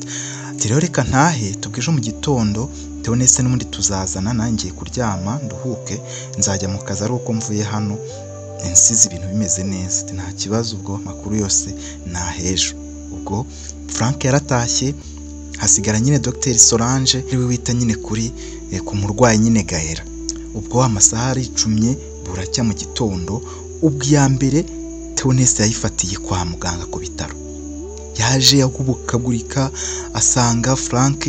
Ati rero reka ntahe, tubwije mu gitondo Theoneste n'ubundi tuzazana, nangiye kuryama nduhuke, nzajya mu kazi ari uko mvuye hano nsize ibintu bimeze neza. Ati nta kibazo, ubwo amakuru yose nahejo. Ubwo Frank yaratashye, hasigara nyine Dr Solange ariwe wita nyine kuri ku murwayi nyine Gaella. Ubwo amasaha aricumye, buracya mu gitondo. Ubwo iya mbere Theoneste yayifatiye kwa muganga ku bitaro, yaje yakubukagurika asanga Frank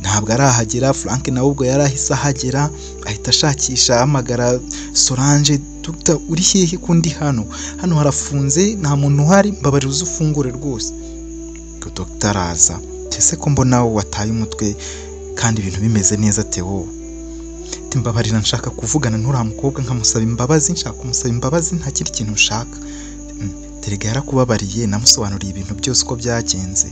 ntabwo arahagera. Frank nawe ubwo yarahise ahagera, ahita ashakisha ahamagara Solange, Dr uri hehe ko ndi hano, hano harafunze nta muntu uhari, mbabarira uze ufungure rwose. Dr araza, ese ko mbona wataye umutwe kandi ibintu bimeze neza Theo? Ati mbabarira nshaka kuvugana n'uriya mukobwa nkamusaba imbabazi, nshaka kumusaba imbabazi, nta kindi kintu nshaka. Terega yarakubabariye, namusobanuriye ibintu byose uko byagenze,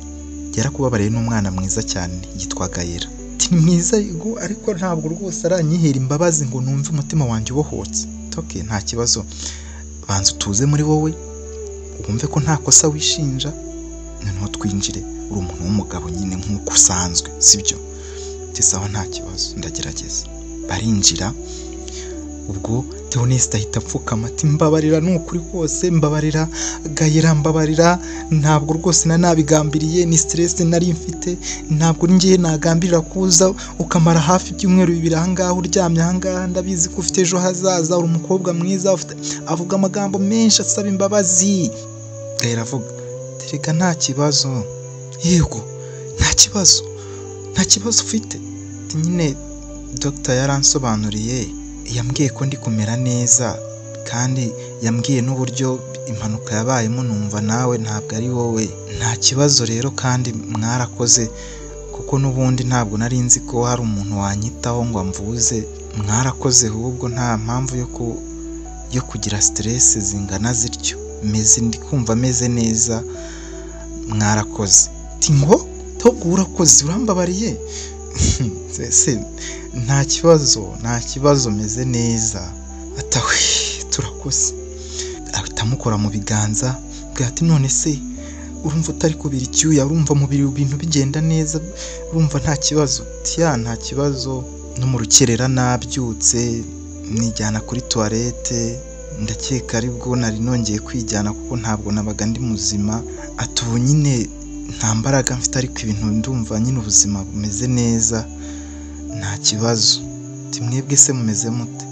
yarakubabariye, n'umwana mwiza cyane yitwa Gaella. Ati ni mwiza yego, ariko ntabwo rwose aranyihera imbabazi ngo numve umutima wanjye ubohotse. Okay, nta kibazo, banza utuze muri wowe, wumve ko nta kosa wishinja, noneho twinjire, uri umuntu w'umugabo nyine nk'uko usanzwe, sibyo? Ati sawa nta kibazo, ndagerageza. Barinjira, ubwo Theoneste ahita apfukama ati mbabarira ni ukuri kose, mbabarira Gaella, mbabarira, ntabwo rwose nari nabigambiriye, ni stress nari mfite, ntabwo ngiye nagambirira kuza ukamara hafi ibyumweru 2 ahangaha uryamye ahangaha, ndabizi ko ufite ejo hazaza, uri umukobwa mwiza, ufite... Avuga amagambo menshi asaba imbabazi. Gaella avuga terega nta kibazo, yego nta kibazo, nta kibazo ufite. Nyine Dr yaransobanuriye, yambwiye ko ndi kumera neza, kandi yambwiye n'uburyo impanuka yabayemo, numva nawe ntabwo ari wowe, nta kibazo rero, kandi mwarakoze kuko n'ubundi ntabwo nari nzi ko hari umuntu wanyitaho ngo amvuze, mwarakoze ahubwo nta mpamvu yo kugira stress zingana zityo, meze ndi kumva meze neza, mwarakoze. Ati ngo ahubwo urakoze, urambabariye. Se nta kibazo, nta kibazo, meze neza. Atawe turakoze. Ahita amukora mu biganza, ati none se urumva utari kubira icyuya, urumva mubiri ibintu bigenda neza, urumva nta kibazo? Ati ya nta kibazo, no mu rukerera nabyutse nijyana kuri toilette, ndakeka aribwo nari nongeye kwijyana kuko ntabwo nabaga ndi muzima. Ati ubu nyine nta mbaraga mfite, ariko ibintu ndumva nyine ubuzima bumeze neza, nta kibazo. Ati mwebwe se mumeze mute?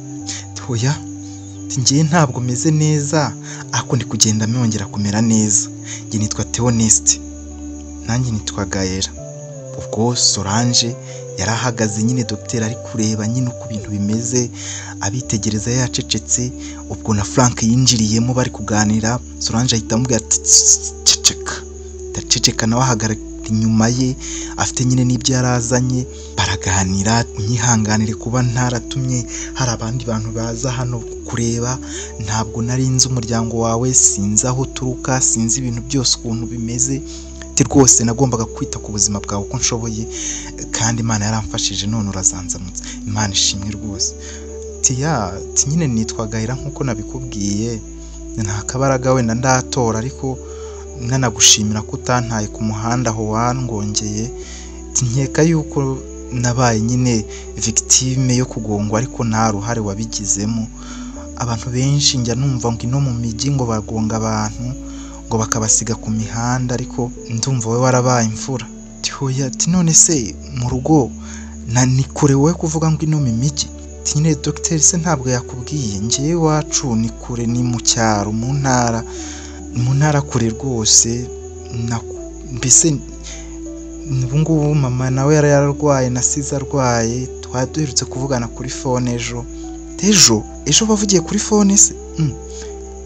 Ati oya, ngiye ntabwo meze neza, ariko ndi kugenda nongera kumera neza. Njye nitwa Theoneste, nanjye nitwa Gaella. Ubwo Solange yarahagaze nyine, Dr ari kureba nyine uko ibintu bimeze, abitegereza yacecetse. Ubwo na Frank yinjiriyemo bari kuganira, Solange ahita amubwira ati ceceka, ndaceceka, nawe ahagarara inyuma ye afite nyine n'ibyo yarazanye, baraganira. Unyihanganire kuba ntaratumye hari abandi bantu baza hano kureba, ntabwo nari nzi umuryango wawe, sinzi aho uturuka, sinzi ibintu byose ukuntu bimeze. Ati rwose nagombaga kwita ku buzima bwawe uko nshoboye, kandi Imana yaramfashije none urazanzamutse, Imana ishimwe rwose. Ati ya, ati nyine nitwa Gaella nk'uko nabikubwiye, nta kabaraga wenda ndatora, ariko nanagushimira ko utantaye ku muhanda aho wangongeye. Nkeka yuko nabaye nyine victime yo kugongwa, ariko nta ruhare wabigizemo. Abantu benshi njya numva ngo ino mu mijyi ngo bagonga abantu ngo bakabasiga ku mihanda, ariko ndumva wowe warabaye imfura. Ati hoya, ati none se mu rugo na ni kure wowe kuvuga ngo ino mu mijyi? Ati nyine Dr se ntabwo yakubwiye, ngewe iwacu ni kure, ni mu cyaro, mu ntara, mu ntara kure rwose. Mbese ubu ngubu mama nawe yari yararwaye, nasize arwaye, twari duherutse kuvugana kuri phone ejo. Ejo bavugiye kuri phone se?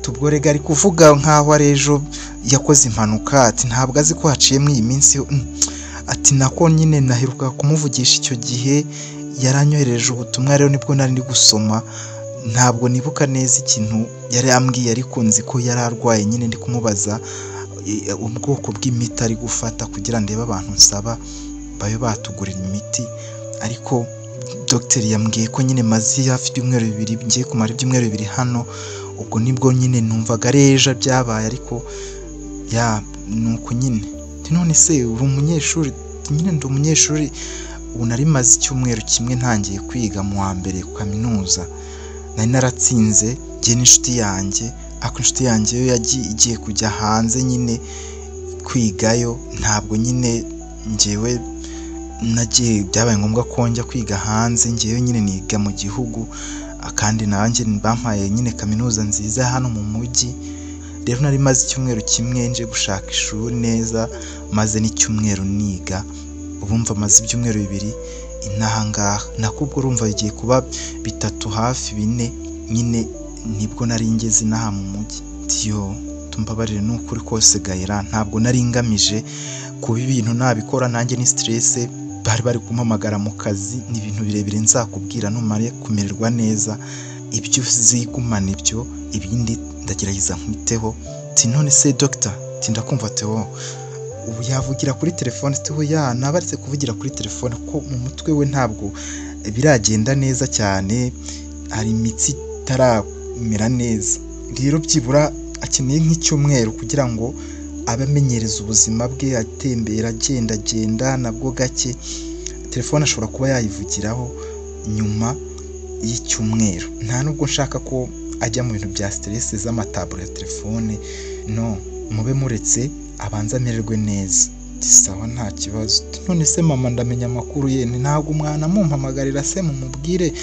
Tubwo rega ari kuvuga nkaho ari ejo yakoze impanuka, ati ntabwo azi ko haciyemo iyi minsi. Ati nako nyine naheruka kumuvugisha icyo gihe, yaranyohereje ubutumwa rero nibwo nari ndi gusoma, ntabwo nibuka neza ikintu yari yambwiye, ariko nzi ko yari arwaye nyine, ndi kumubaza ubwoko bw'imiti ari gufata kugira ndebe abantu nsaba babe batugurira imiti. Ariko Dr yambwiye ko nyine maze hafi ibyumweru 2, ngiye kumara ibyumweru 2 hano. Ubwo nibwo nyine numvaga ari ejo byabaye, ariko Ya nuko nyine. None se uri umunyeshuri? Nyine ndi umunyeshuri, ubu nari maze icyumweru kimwe ntangiye kwiga mu wa mbere kaminuza, nari naratsinze njye n'inshuti yanjye, ariko inshuti yanjye yo yagiye igiye kujya hanze nyine kwigayo, ntabwo nyine njyewe nagiye, byabaye ngombwa ko njya kwiga hanze, njyewe nyine niga mu gihugu, kandi nanjye bampaye nyine kaminuza nziza hano mu mujyi. Rero nari maze icyumweru kimwe nje gushaka ishuri neza, maze n'icyumweru niga, ubumva maze ibyumweru 2 inaha ngaha, nako ubwo urumva bigiye kuba 3 hafi 4 nyine nibwo nari ngeze inaha mu mujyi. Yo tumbabarire n'ukuri kose Gahera, ntabwo nari ngamije kuba ibintu nabikora, nanjye ni stress, bari bari kumpamagara mu kazi, ni ibintu birebire nzakubwira numare kumererwa neza, ibyo uzigumana ibyo, ibindi ndagerageza nkwiteho. Ati none se doctor? Ati ndakumva Theo. Ubu yavugira kuri telefone? Theo ya nabaretse kuvugira kuri telefone ko mu mutwe we ntabwo biragenda neza cyane, hari imitsi itaramera neza, rero byibura akeneye nk'icyumweru kugira ngo abe amenyereza ubuzima bwe, atembera agendagenda nabwo gake. Telefone ashobora kuba yayivugiraho nyuma y'icyumweru, nta nubwo nshaka ko ajya mu bintu bya stress z'amataburo ya telefone, no mube muretse abanza amererwe neza. Sawa nta kibazo. None se mama ndamenya amakuru ye? Ntabwo umwana mumpamagarira se mumubwire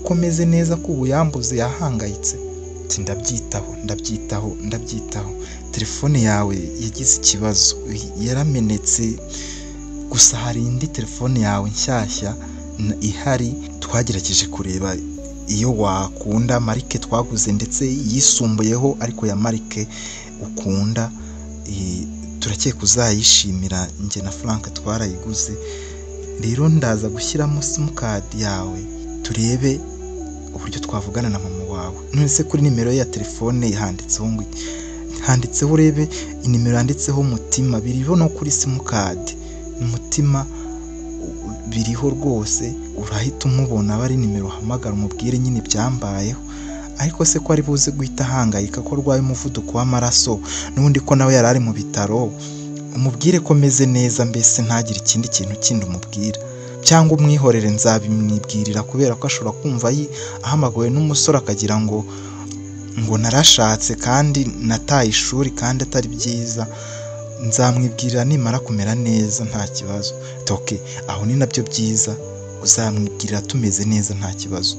ko meze neza, ko ubu yambuze yahangayitse? Ndabyitaho ndabyitaho ndabyitaho. Telefone yawe yagize ikibazo yaramenetse, gusa hari indi telefone yawe nshyashya ihari, twagerageje kureba iyo wakunda marike twaguze ndetse yisumbuyeho ariko ya marike ukunda, turakeka uzayishimira, njye na Frank twarayiguze. Rero ndaza gushyiramo simukadi yawe turebe uburyo twavugana na mama wawe. None se kuri nimero ya telefone handitseho ngo handitseho, urebe inimero yanditseho Mutima, biriho no kuri simukadi Mutima biriho rwose, urahita umubona aba ari nimero uhamagara umubwire nyine ibyambayeho. Ariko se ko ari buze guhita ahangayika ko arwaye umuvuduko w'amaraso, n'ubundi ko nawe yari ari mu bitaro, umubwire ko meze neza, mbese ntagire ikindi kintu kindi umubwira, cyangwa umwihorere nzabimwibwirira, kubera ko ashobora kumva ahamagawe n'umusore akagira ngo narashatse kandi nataye ishuri kandi atari byiza, nzamwibwirira nimara kumera neza nta kibazo. Toke aho ni nabyo byiza, uzamwibwirira tumeze neza nta kibazo.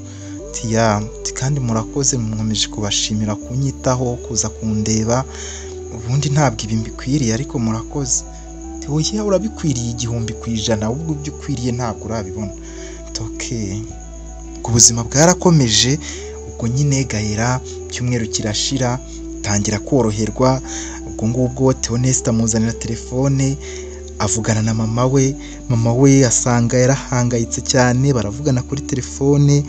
Ya kandi murakoze, mwakomeje kubashimira kunyitaho, kuza kundeba, ubundi ntabwo ibi mbikwiriye ariko murakoze. Oya urabikwiriye 1000%, ahubwo ibyo ukwiriye ntabwo urabibona. Toke ku buzima bwarakomeje, ubwo nyine Gahera icyumweru kirashira, tangira koroherwa. Ubwo ngubwo Theoneste amuzanira telefone, avugana na mama we, mama we asanga yarahangayitse cyane, baravugana kuri telefone,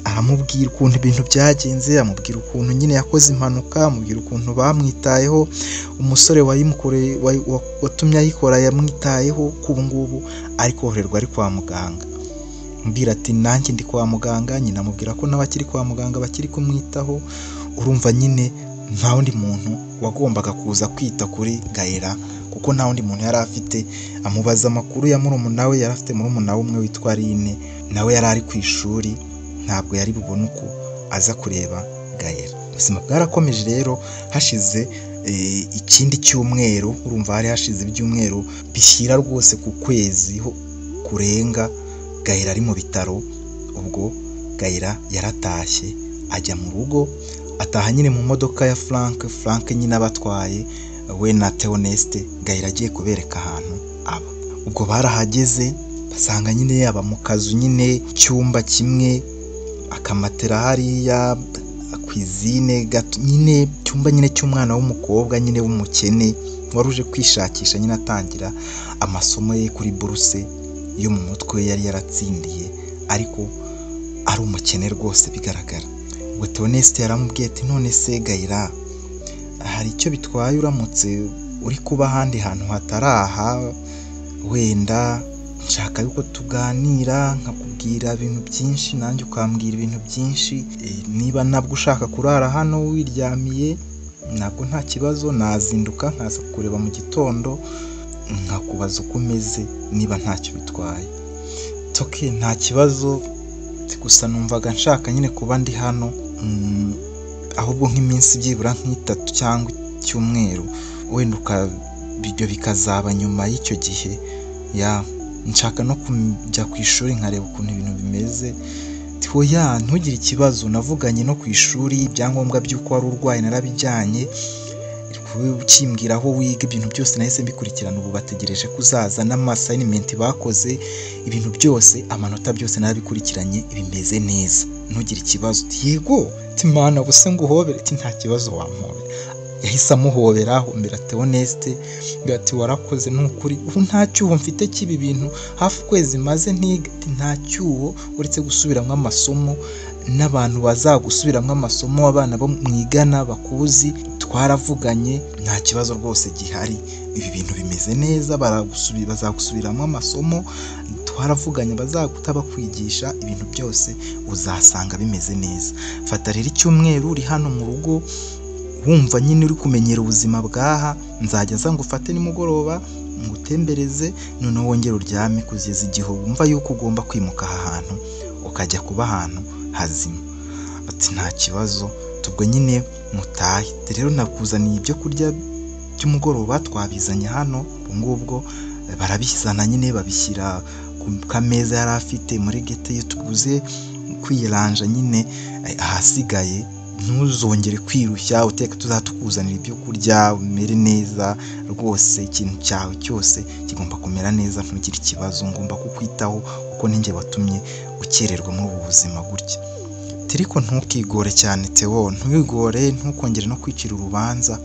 aramubwira ukuntu ibintu byagenze, amubwira ukuntu nyine yakoze impanuka, amubwira ukuntu bamwitayeho, umusore watumye ayikora yamwitayeho, ko ubu ngubu ari koroherwa ari kwa muganga. Ambwira ati nanjye ndi kwa muganga, nyina amubwira ko nawe akiri kwa muganga bakiri kumwitaho. Urumva nyine nta wundi muntu wagombaga kuza kwita kuri Gahera kuko nta wundi muntu yari afite. Amubaza amakuru ya murumuna we, yari afite murumuna we umwe witwa Aline, nawe yari ari ku ishuri, ntabwo yari bubone uko aza kureba Gahera. Ubuzima bwarakomeje rero, hashize ikindi cyumweru, urumva hari hashize ibyumweru bishyira rwose ku kwezi kurenga Gahera ari mu bitaro. Ubwo Gahera yaratashye ajya mu rugo, ataha nyine mu modoka ya Frank, Frank nyine abatwaye we na Theoneste, Gahera agiye kubereka ahantu aba. Ubwo barahageze basanga nyine yaba mu kazu nyine icyumba kimwe, akamatera hariya, kwizine gato nyine, icyumba nyine cy'umwana w'umukobwa nyine w'umukene wari uje kwishakisha nyine atangira amasomo ye kuri buruse yo mu mutwe yari yaratsindiye, ariko ari umukene rwose bigaragara. Ubwo Theoneste yaramubwiye ati none se Gahera, hari icyo bitwaye uramutse uri kuba ahandi hantu hatari aha, wenda nshaka yuko tuganira nkakubwira ibintu byinshi nanjye ukambwira ibintu byinshi, niba nabwo ushaka kurara hano wiryamiye Ntabwo nta kibazo, nazinduka nkaza kureba mu gitondo nkakubaza uko umeze niba ntacyo bitwaye. Okay, nta kibazo, gusa numvaga nshaka nyine kuba ndi hano ahubwo nk'iminsi byibura nk'itatu cyangwa icyumweru, wenda ibyo bikazaba nyuma y'icyo gihe. Ya nshaka no kujya ku ishuri nkareba ukuntu ibintu bimeze. Oya ntugire ikibazo, navuganye no ku ishuri, ibyangombwa by'uko wari urwaye narabijyanye, ukimbwira aho wiga, ibintu byose nahise mbikurikirana, ubu bategereje ko uzaza n'amasayinimenti bakoze, ibintu byose, amanota byose narabikurikiranye, bimeze neza, ntugire ikibazo. Yego Mana ubuse nguhobere? Nta kibazo wampobera. Yahise amuhobera, ahombera Theoneste, ati warakoze ni ukuri, ubu nta cyuho mfite cy'ibi bintu, hafi ukwezi maze ntiga, nta cyuho uretse gusubiramo amasomo n'abantu bazagusubiramo amasomo, abana bo mwigana bakuzi, twaravuganye nta kibazo rwose gihari, ibi bintu bimeze neza, bazagusubiramo amasomo, twaravuganye bazaguta bakwigisha, ibintu byose uzasanga bimeze neza. Fata rero icyumweru uri hano mu rugo wumva nyine uri kumenyera ubuzima bwaha, nzajya nza ngufate nimugoroba ngutembereze, noneho wongere uryame kugeza igihe wumva yuko ugomba kwimuka aha hantu ukajya kuba ahantu hazima. Ati nta kibazo, tubwo nyine mutahe. Rero nakuzaniye ibyo kurya by'umugoroba, twabizanye hano, ubwo ngubwo barabizana nyine babishyira ku kameza yari afite muri gete, iyo tuguze kwiranja nyine ahasigaye ntuzongere kwirushya uteka, tuzatukuzanira ibyo kurya umere neza rwose, ikintu cyawe cyose kigomba kumera neza, ntugire ikibazo, ngomba kukwitaho kuko ninjye watumye ukererwa muri ubu buzima gutya. Ariko ntukigore cyane Theo, ntiwigore, ntukongere no kwicira urubanza,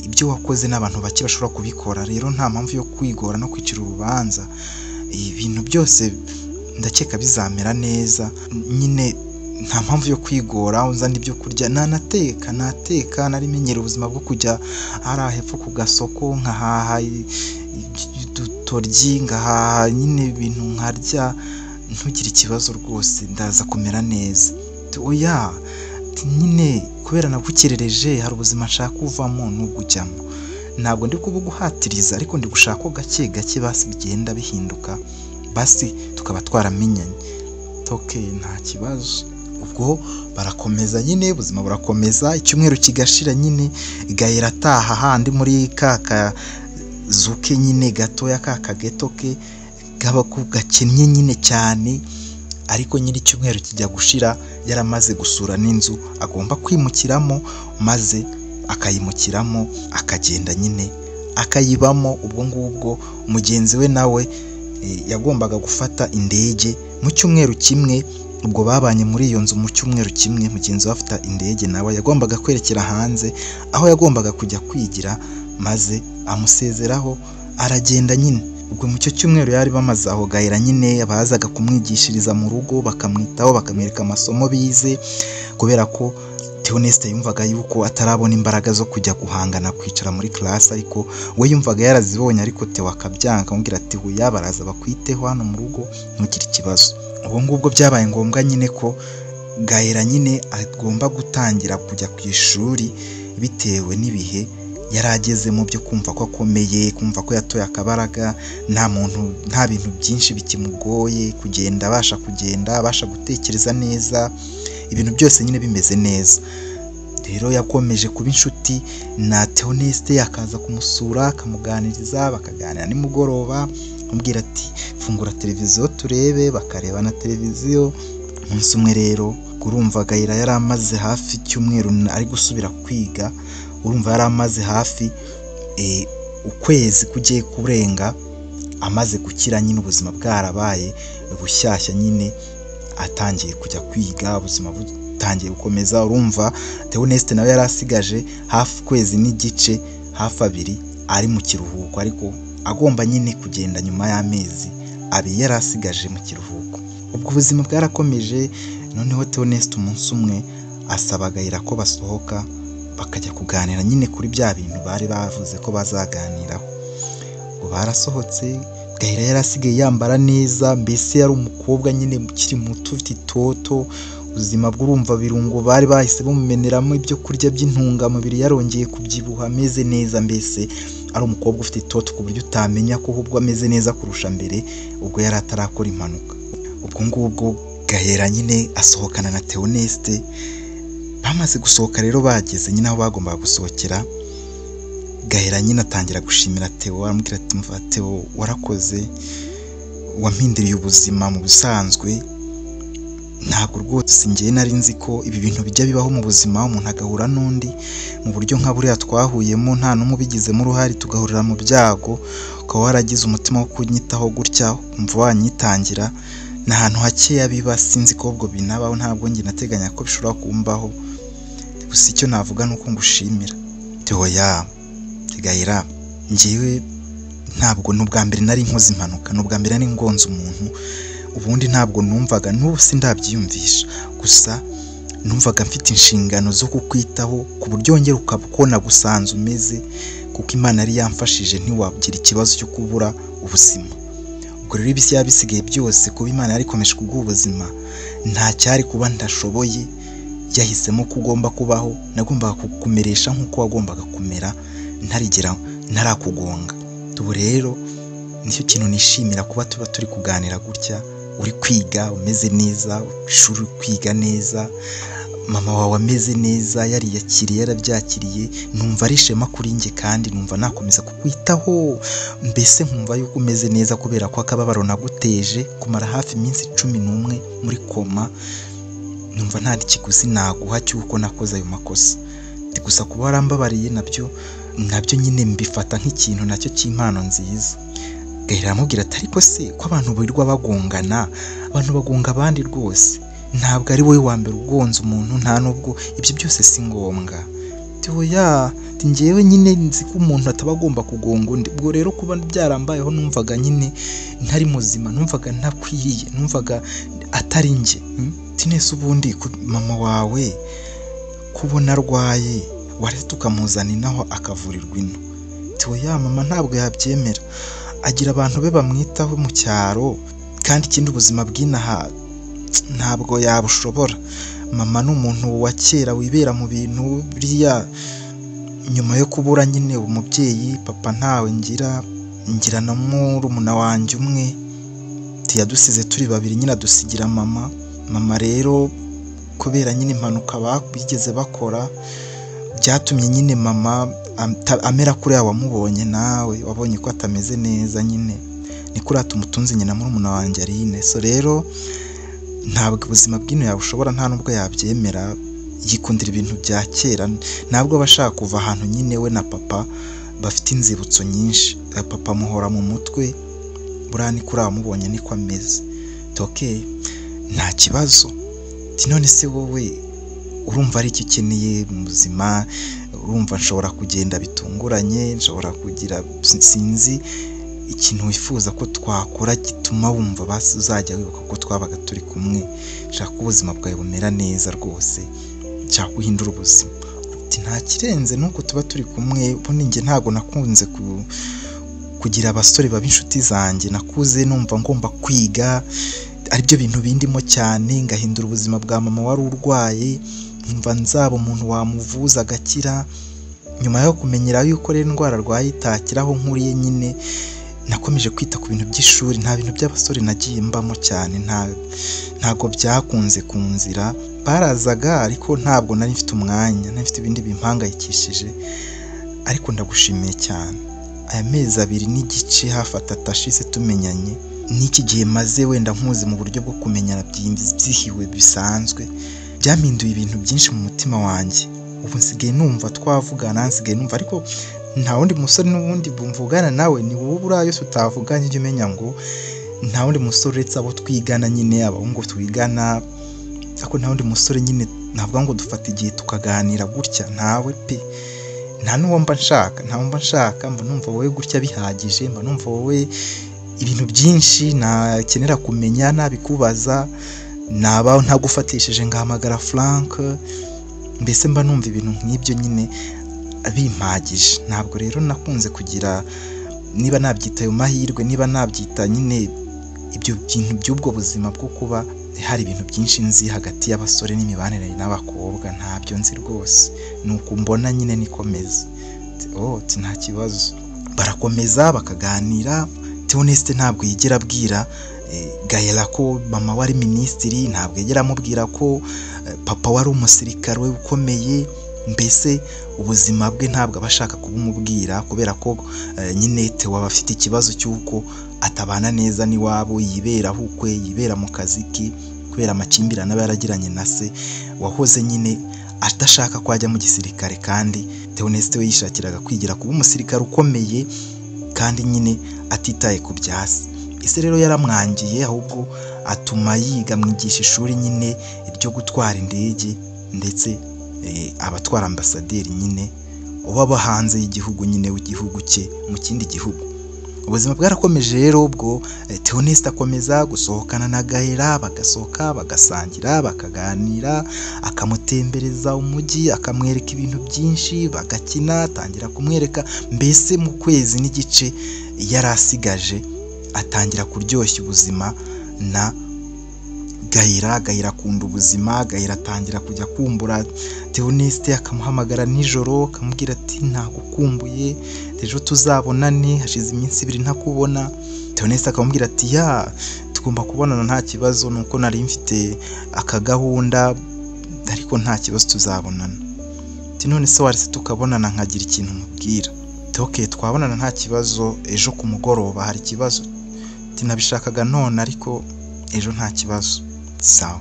ibyo wakoze n'abantu bake bashobora kubikora, rero nta mpamvu yo kwigora no kwicira urubanza, ibintu byose ndakeka bizamera neza nyine, nta mpamvu yo kwigora uzana ibyo kurya. Nanateka, nateka, narimenyera ubuzima bwo kujya hariya hepfo ku gasoko nkahaha udutoryi, ngahaha nyine ibintu nkarya, ntugire ikibazo rwose ndaza kumera neza. Oya nyine kubera nagukerereje hari ubuzima nshaka uvamo n'ubwo ujyamo, ntabwo ndi kubuguhatiriza ariko ndi gushaka ko gake gake basi bigenda bihinduka, basi tukaba twaramenyanye. Okay, nta kibazo. Ubwo barakomeza nyine, ubuzima burakomeza, icyumweru kigashira nyine, Gahera ataha handi muri ka kazu ke nyine gatoya, ka kageto ke kaba gakennye nyine cyane, ariko nyine icyumweru kijya gushira yaramaze gusura n'inzu agomba kwimukiramo, maze akayimukiramo akagenda nyine akayibamo. Ubwo ngubwo mugenzi we nawe yagombaga gufata indege mu cyumweru kimwe, ubwo babanye muri iyo nzu mu cyumweru kimwe, mugenzi we afata indege nawe yagombaga kwerekera hanze aho yagombaga kujya kwigira, maze amusezeraho aragenda nyine. Ubwo mu cyo cyumweru yari bamaze aho, Gahera nyine bazaga kumwigishiriza mu rugo, bakamwitaho, bakamwereka amasomo bize, kubera ko Theoneste yumvaga yuko atarabona imbaraga zo kujya guhangana kwicara muri class, ariko we yumvaga yarazibonye, ariko Theo akabyanga akamubwira ati huya baraza bakwiteho hano mu rugo ntugire ikibazo. Ubwo ngubwo byabaye ngombwa nyine ko Gahera nyine agomba gutangira kujya ku ishuri bitewe n'ibihe yari agezemo byo kumva ko akomeye, kumva ko yatoye akabaraga, nta muntu, nta bintu byinshi bikimugoye, kugenda abasha kugenda, abasha gutekereza neza, ibintu byose nyine bimeze neza. Rero yakomeje kuba inshuti na Theoneste, akaza kumusura akamuganiriza, bakaganira nimugoroba, amubwira ati fungura televiziyo turebe, bakareba na televiziyo. Umunsi umwe rero urumva Gahera yari amaze hafi icyumweru ari gusubira kwiga, urumva yari amaze hafi ukwezi kugiye kurenga amaze gukira nyine, ubuzima bwarabaye bushyashya nyine, atangiye kujya kwiga, ubuzima butangiye gukomeza. Urumva Theoneste nawe yari asigaje hafi ukwezi n'igice, hafi abiri ari mu kiruhuko, ariko agomba nyine kugenda nyuma y'amezi abiri yari asigaje mu kiruhuko. Ubwo ubuzima bwarakomeje, noneho Theoneste umunsi umwe asaba Gahera ko basohoka bakajya kuganira nyine kuri bya bintu bari bavuze ko bazaganiraho. Ubwo barasohotse, Gahera yari asigaye yambara neza, mbese yari umukobwa nyine ukiri muto ufite itoto, Ubuzima bw'urumva birungo bari bahise bamumeneramo ibyo kurya by'intungamubiri, yarongeye kubyibuha ameze neza, mbese ari umukobwa ufite itoto ku buryo utamenya ko ahubwo ameze neza kurusha mbere ubwo yari atarakora impanuka. Ubwo ngubwo Gahera nyine asohokana na Theoneste. Bamaze gusohoka rero bageze nyine aho bagombaga gusohokera, Gahera nyine atangira gushimira Theo, aramubwira ati mva Theo warakoze, wampinduriye ubuzima mu busanzwe, ntabwo rwose njyewe nari nzi ko ibi bintu bijya bibaho mu buzima, umuntu agahura n'undi mu buryo nka buriya twahuyemo nta n'umwe ubigizemo uruhare, tugahurira mu byago, ukaba waragize umutima wo kunyitaho gutya, umva wanyitangira, ni ahantu hakeya biba, sinzi ko ubwo binabaho, ntabwo njye nateganya ko bishobora kumbaho, gusa icyo navuga ni uko ngushimira. Theo ya Gahera, njyewe ntabwo ni ubwa mbere nari nkoze impanuka, ni ubwa mbere nari ngonze umuntu, ubundi ntabwo numvaga, n'ubu sindabyiyumvisha, gusa numvaga mfite inshingano zo kukwitaho ku buryo wongera ukaba uko nagusanze umeze, kuko Imana yari yamfashije ntiwagira ikibazo cyo kubura ubuzima. Ubwo rero ibisigaye bisigaye byose kuba Imana yari ikomeje kuguha ubuzima, nta cyari kuba ndashoboye, yahisemo ko ugomba kubaho, nagombaga kukumeresha nk'uko wagombaga kumera ntarigera ntarakugonga. Ubu rero nicyo kintu nishimira kuba tuba turi kuganira gutya, uri kwiga umeze neza, ishuri uri kwiga neza, mama wawe ameze neza, yariyakiriye, yarabyakiriye, numva ari ishema kuri njye kandi numva nakomeza kukwitaho, mbese nkumva yuko umeze neza kubera ko akababaro naguteje kumara hafi iminsi 11 muri koma, numva nta kiguzi naguha cy'uko nakoze ayo makosa. Gusa kuba warambabariye nabyo nyine mbifata nk'ikintu nacyo cy'impano nziza. Gahera aramubwira ati ariko se ko abantu birirwa bagongana, abantu bagonga abandi rwose, ntabwo ari wowe wa mbere ugonze umuntu, nta nubwo ibyo byose si ngombwa. Oya, njyewe nyine nzi ko umuntu ataba agomba kugonga undi, ubwo rero kuba byarambayeho numvaga nyine ntari muzima, numvaga ntakwiriye, numvaga atari njye. Nese ubundi mama wawe kubona arwaye waretse tukamuzana inaho akavurirwa ino? Oya, mama ntabwo yabyemera, agira abantu be bamwitaho mu cyaro, kandi ikindi ubuzima bw'inaha ntabwo yabushobora. Mama ni umuntu wa kera wibera mu bintu biriya, nyuma yo kubura nyine umubyeyi, papa ntawe ngira, ngira na murumuna wanjye umwe, yadusize turi babiri nyine adusigira mama. Mama rero kubera nyine impanuka bigeze bakora, byatumye nyine mama amera kuriya wamubonye nawe, wabonye ko atameze neza nyine, ni kuriya tumutunze nyina murumuna wanjye Aline. So rero ntabwo ubuzima bw'ino yabushobora, nta nubwo yabyemera, yikundira ibintu bya kera, ntabwo aba ashaka kuva ahantu nyine we na papa bafite inzibutso nyinshi, papa amuhora mu mutwe, buriya ni kuriya wamubonye niko ameze. Okay, nta kibazo. None se wowe urumva ari icyo ukeneye mu buzima? Urumva nshobora kugenda bitunguranye, nshobora kugira sinzi ikintu wifuza ko twakora gituma wumva basi uzajya wibuka ko twabaga turi kumwe, nshaka ko ubuzima bwawe bumera neza rwose, nshaka ko uhindura ubuzima. Nta kirenze nuko tuba turi kumwe, ubundi njye ntabwo nakunze kugira abasore baba inshuti zanjye, nakuze numva ngomba kwiga, aribyo bintu bindimo cyane, ngahindura ubuzima bwa mama wari urwaye, nkumva nzaba umuntu wamuvuza agakira. Nyuma yo kumenyera yuko rero indwara arwaye itakira aho nkuriye nyine, nakomeje kwita ku bintu by'ishuri, nta bintu by'abasore nagiye mbamo cyane, ntabwo byakunze ku nzira, barazaga ariko ntabwo nari mfite umwanya, nari mfite ibindi bimpangayikishije. Ariko ndagushimiye cyane, aya mezi 2.5 hafi 3 ashize tumenyanye, n'iki gihe maze wenda nkuzi mu buryo bwo kumenyana byihiwe bisanzwe, byampinduye ibintu byinshi mu mutima wanjye. Ubu nsigaye numva twavugana, nsigaye numva ariko nta wundi musore n'ubundi mvugana nawe, ni wowe buriya yose utavuganye ujye umenya ngo nta wundi musore uretse abo twigana nyine, abahungu twigana, ariko nta wundi musore nyine navuga ngo dufata igihe tukaganira gutya, ntawe pe, nta n'uwo mba nshaka, nta mba nshaka, mba numva wowe gutya bihagije, mba numva wowe ibintu byinshi nakenera kumenya nabikubaza, naba ntagufatishije ngahamagara Frank, mbese mba numva ibintu nk'ibyo nyine bimpagije. Ntabwo rero nakunze kugira, niba nabyita ayo mahirwe, niba nabyita nyine ibyo bintu by'ubwo buzima bwo kuba Hari ibintu byinshi nzi hagati y'abasore n'imibanire n'abakobwa, ntabyo nzi rwose, nuko mbona nyine nikomeza. Oh, nta kibazo. Barakomeza bakaganira. Theoneste ntabwo yigera abwira Gaella ko mama wari minisitiri, ntabwo yigera amubwira ko papa wari umusirikare we ukomeye. Mbese ubuzima bwe ntabwo aba ashaka kubumubwira, kubera ko nyine Theo aba afite ikibazo cy'uko atabana neza n'iwabo, yibera ukwe, yibera mu kazi ke, kubera amakimbirane aba yaragiranye na se wahoze nyine adashaka ko ajya mu gisirikare, kandi Theoneste we yishakiraga kwigira kuba umusirikare ukomeye kandi nyine atitaye ku bya se. Ese rero yaramwangiye, ahubwo atuma yiga, amwigisha ishuri nyine ryo gutwara indege, ndetse abatwara ambasaderi nyine uba hanze y'igihugu nyine w'igihugu cye mu kindi gihugu. Ubuzima bwarakomeje rero, ubwo Theoneste akomeza gusohokana na Gaella, bagasohoka bagasangira, bakaganira, akamutembereza umujyi, akamwereka ibintu byinshi, bagakina, atangira kumwereka mbese mu kwezi n'igice yari asigaje atangira kuryoshya ubuzima na Gaella. Gaella akunda ubuzima, Gaella atangira kujya kumbura Theoneste, akamuhamagara nijoro akamubwira ati ntagukumbuye, ejo tuzabonane, hashize iminsi 2 ntakubona. Theoneste akamubwira ati ya tugomba kubonana nta kibazo, nuko nari mfite akagahunda ariko nta kibazo tuzabonana. Ati none se warese tukabonana nkagira ikintu mubwira? Okay, twabonana nta kibazo, ejo ku mugoroba hari ikibazo? Ati nabishakaga none ariko ejo nta kibazo. Sawa.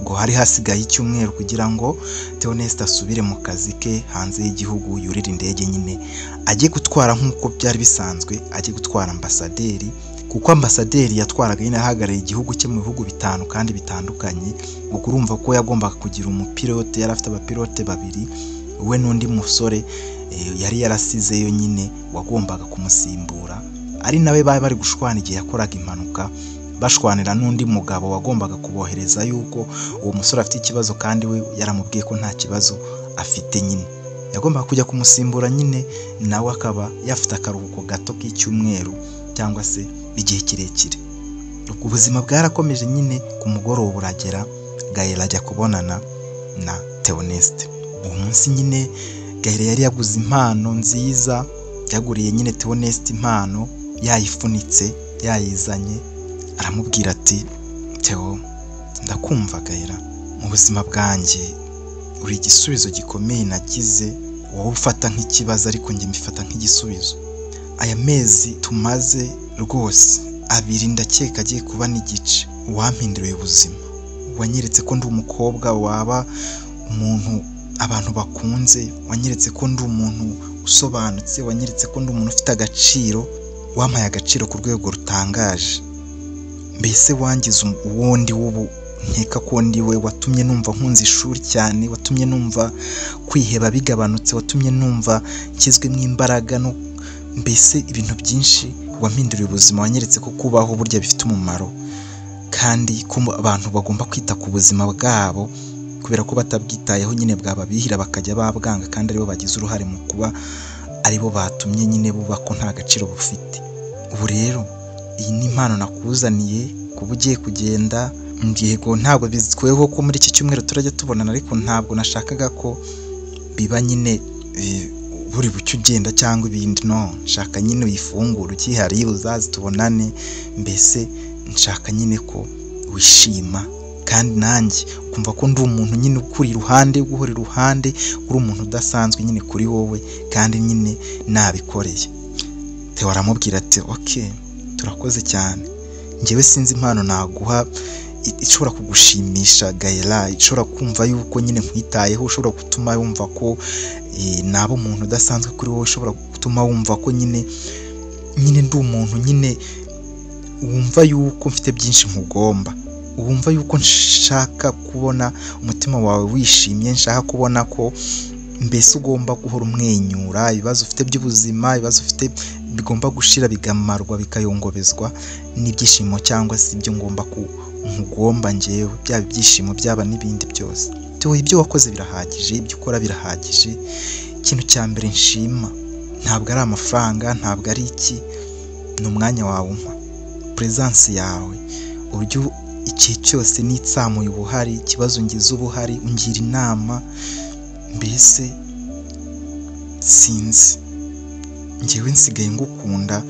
Ngo hari hasigaye icyumweru kugira ngo Theoneste asubire mu kazi ke hanze y'igihugu, yurire indege nyine ajye gutwara nk'uko byari bisanzwe, ajye gutwara ambasaderi, kuko ambasaderi yatwaraga nyine ahagarariye igihugu cye mu bihugu 5 kandi bitandukanye. Ubwo urumva ko yagombaga kugira umupilote, yari afite abapilote 2, we n'undi musore yari yarasizeyo nyine wagombaga kumusimbura, ari nawe bari bari gushwana igihe yakoraga impanuka, bashwanira n'undi mugabo wagombaga kubohereza yuko uwo musore afite ikibazo kandi we yaramubwiye ko nta kibazo afite nyine. Yagombaga kujya kumusimbura nyine, nawe akaba yafite akaruhuko gato k'icyumweru cyangwa se igihe kirekire. Ubwo ubuzima bwarakomeje nyine, ku mugoroba uragera, Gaella ajya kubonana na Theoneste. Uwo munsi nyine Gaella yari yaguze impano nziza, yaguriye nyine Theoneste impano, yayifunitse, yayizanye, aramubwira ati Theo, ndakumva Gaella, mu buzima bwanjye uri igisubizo gikomeye nagize, wowe ufata nk'ikibazo ariko njye mbifata nk'igisubizo. Aya mezi tumaze rwose 2 ndakeka agiye kuba n'igice, wampinduriye ubuzima, wanyeretse ko ndi umukobwa waba umuntu abantu bakunze, wanyeretse ko ndi umuntu usobanutse, wanyeretse ko ndi umuntu ufite agaciro, wampaye agaciro ku rwego rutangaje. Mbese wangize uwundi w'ubu nkeka ko ndi we, watumye numva nkunze ishuri cyane, watumye numva kwiheba bigabanutse, watumye numva nshyizwemo imbaraga, no mbese ibintu byinshi wampinduriye ubuzima, wanyeretse ko kubaho burya bifite umumaro, kandi ko abantu bagomba kwita ku buzima bwabo, kubera ko batabwitayeho nyine bwababihira bakajya babwanga, kandi aribo bagize uruhare mu kuba aribo batumye nyine buba ko nta gaciro bufite. Ubu rero iyi ni impano nakuzaniye, kuba ugiye kugenda, yego ntabwo bizwiho ko muri iki cyumweru turajya tubonana, ariko ntabwo nashakaga ko biba nyine buri bucyo ugenda cyangwa ibindi, no nshaka nyine uyifungure ukihari uzaze tubonane, mbese nshaka nyine ko wishima kandi nanjye ukumva ko ndi umuntu nyine ukuri iruhande, guhora iruhande, uri umuntu udasanzwe nyine kuri wowe, kandi nyine nabikoreye. Theo aramubwira ati okay, turakoze cyane, njyewe sinzi impano naguha ishobora kugushimisha Gaella, ishobora kumva yuko nyine nkwitayeho, ushobora gutuma wumva ko naba umuntu udasanzwe kuri wowe, ushobora gutuma wumva ko nyine ndi umuntu nyine wumva yuko mfite byinshi nkugomba, wumva yuko nshaka kubona umutima wawe wishimye, nshaka kubona ko mbese ugomba guhora umwenyura, ibibazo ufite by'ubuzima, ibibazo ufite bigomba gushira bigamarwa bikayongobezwa n'ibyishimo cyangwa se ibyo ngomba nkugomba njyewe, byaba ibyishimo byaba n'ibindi byose. Theo, ibyo wakoze birahagije, ibyo ukora birahagije. Ikintu cya mbere nshima ntabwo ari amafaranga, ntabwo ari iki, ni umwanya wawe umpa, presence yawe, uburyo Igihe cyose nitsamuye ubuhari, ikibazo ngize ubuhari, ungira inama, mbese sinzi, njyewe nsigaye ngukunda,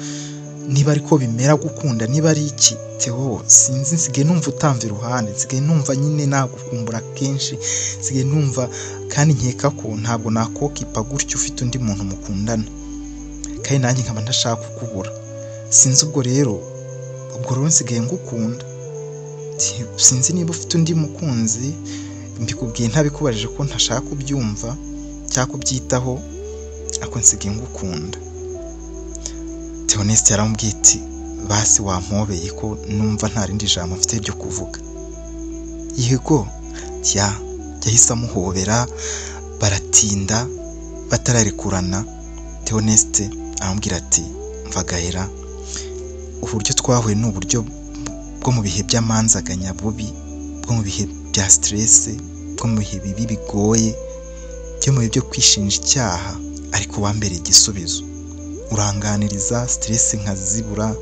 niba ariko bimera gukunda, niba ari iki Theo, sinzi, nsigaye numva utamva iruhande, nsigaye numva nyine nagukumbura kenshi, nsigaye numva kandi nkeka ko ntabwo nakokipa gutyo ufite undi muntu mukundana, kandi nanjye nkaba ntashaka kukubura, sinzi. Ubwo rero nsigaye ngukunda, sinzi niba ufite undi mukunzi, mbikubwiye ntabikubajije ko ntashaka kubyumva cyangwa kubyitaho, ariko nsigaye ngukunda. Theoneste yaramubwiye ati basi wampobeye ko numva nta rindi jambo mfite ryo kuvuga. Yego, yahise amuhobera, baratinda batararekurana. Theoneste aramubwira ati mva Gahera, uburyo twahuye ni uburyo bwo mu bihe by'amanzaganya bubi, bwo mu bihe bya stress, bwo mu bihe bibi bigoye, byo mu bihe byo kwishinja icyaha, ariko wambereye igisubizo. Uranganiriza stress nkazibura,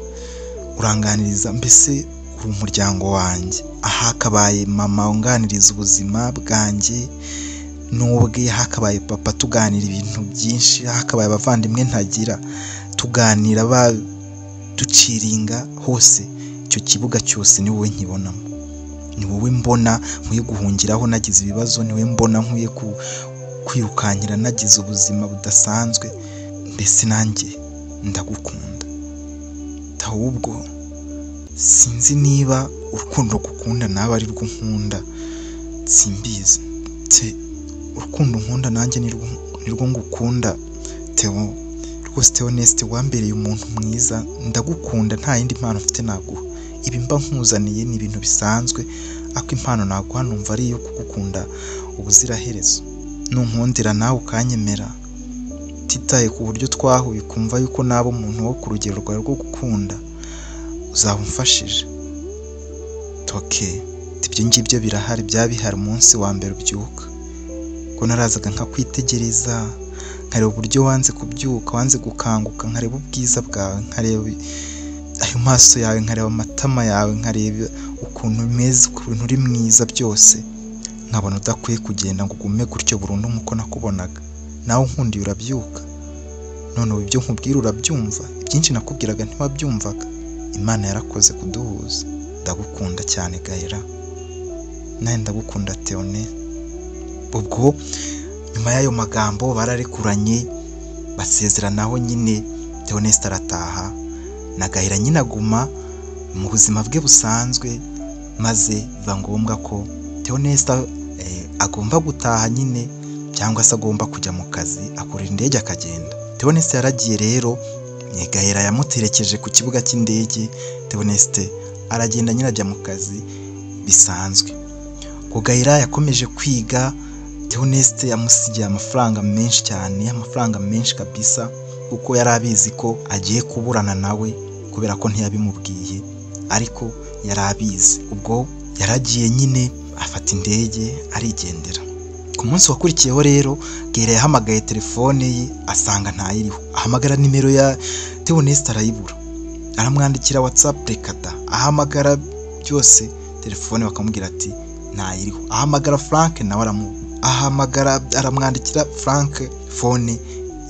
uranganiriza, mbese uri umuryango wanjye. Ahakabaye mama unganiriza ubuzima bwanjye n'ubwe, hakabaye papa tuganira ibintu byinshi, hakabaye abavandimwe ntagira tuganira baduciringa hose, icyo kibuga cyose ni wowe nkibonamo, ni wowe mbona nkwiye guhungiraho nagize ibibazo, ni wowe mbona nkwiye kwirukankira nagize ubuzima budasanzwe, mbese nanjye ndagukunda. Ahubwo sinzi niba urukundo gukunda nawe ari rwo nkunda, simbizi. Urukundo nkunda nanjye ni rwo ngukunda Theo, rwose Theoneste wambereye umuntu mwiza, ndagukunda, nta yindi mpano mfite naguha. Ibi mba nkuzaniye ni ibintu bisanzwe, ariko impano naguha numva ari iyo kugukunda ubuziraherezo. Nunkundira nawe ukanyemera, utitaye ku buryo twahuye, ukumva yuko naba umuntu wo ku rugero rwawe rwo gukunda, uzaba umfashije. Toke, ibyo ngibyo birahari, byaba bihari umunsi wa mbere ubyuka. Ko narazaga nkakwitegereza, nkareba uburyo wanze kubyuka, wanze gukanguka, nkareba ubwiza bwawe, nkareba ayo maso yawe, nkareba amatama yawe, nkareba ukuntu umeze, ukuntu uri mwiza byose, nkabona udakwiye kugenda ngo ugume gutyo burundu nk'uko nakubonaga. Nawe unkundiye urabyuka, none ubu ibyo nkubwira urabyumva, ibyinshi nakubwiraga ntiwabyumvaga. Imana yarakoze kuduhuza. Ndagukunda cyane Gahera, nawe ndagukunda Theone. Ubwo nyuma y'ayo magambo bararekuranye, basezeranaho nyine, Theoneste arataha na Gahera nyine aguma mu buzima bwe busanzwe, maze biba ngombwa ko Theoneste agomba gutaha nyine, cyangwa se agomba kujya mu kazi, akurira indege akagenda. Theoneste yaragiye rero, Gahera yamuterekeje ku kibuga cy'indege, Theoneste aragenda nyine ajya mu kazi bisanzwe. Ubwo Gahera yakomeje kwiga, Theoneste yamusigiye amafaranga menshi cyane, amafaranga menshi kabisa, kuko yari abizi ko agiye kuburana nawe kubera ko ntiyabimubwiye, ariko yari abizi. Ubwo yaragiye nyine afata indege arigendera. Ku munsi wakurikiyeho rero, Gahera yahamagaye telefone ye asanga ntayiriho, ahamagara nimero ya Theoneste arayibura, aramwandikira WhatsApp rekata, ahamagara byose telefone bakamubwira ati ntayiriho, ahamagara Frank nawe ahamagara, aramwandikira Frank phone,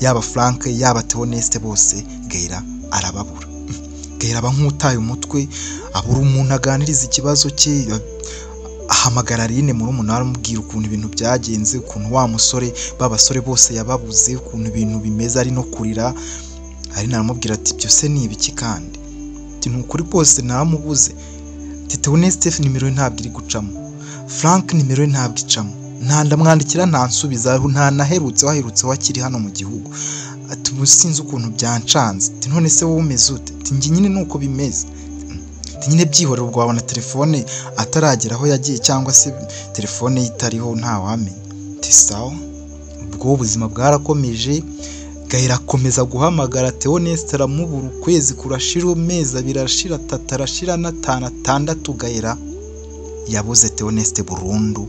yaba Frank yaba Theoneste bose Gahera arababura. Gahera aba nk'utaye umutwe, abura umuntu aganiriza ikibazo cye, ahamagara Aline murumuna we aramubwira ukuntu ibintu byagenze, ukuntu wa musore babasore bose yababuze, ukuntu ibintu bimeze, ari no kurira. Aline aramubwira ati byose ni ibiki kandi? Ati ni ukuri kose naramubuze. Ati Theoneste nimero ye ntabwo iri gucamo, Frank nimero ye ntabwo icamo, nta ndamwandikira ntansubiza, nta naherutse waherutse wakiri hano mu gihugu. Ati ubu sinzi ukuntu byancanze. Ati none se wowe umeze ute? Ati njye nyine nuko bimeze. Ati nyine byihorera, ubwo wabona telefone ataragera aho yagiye, cyangwa se telefone ye itariho ntawamenya. Ati sawa. Ubwo ubuzima bwarakomeje, Gahera akomeza guhamagara Theoneste aramubura, ukwezi kurashira, amezi abiri arashira, atatu arashira, n'atanu, atandatu. Gahera yabuze Theoneste burundu,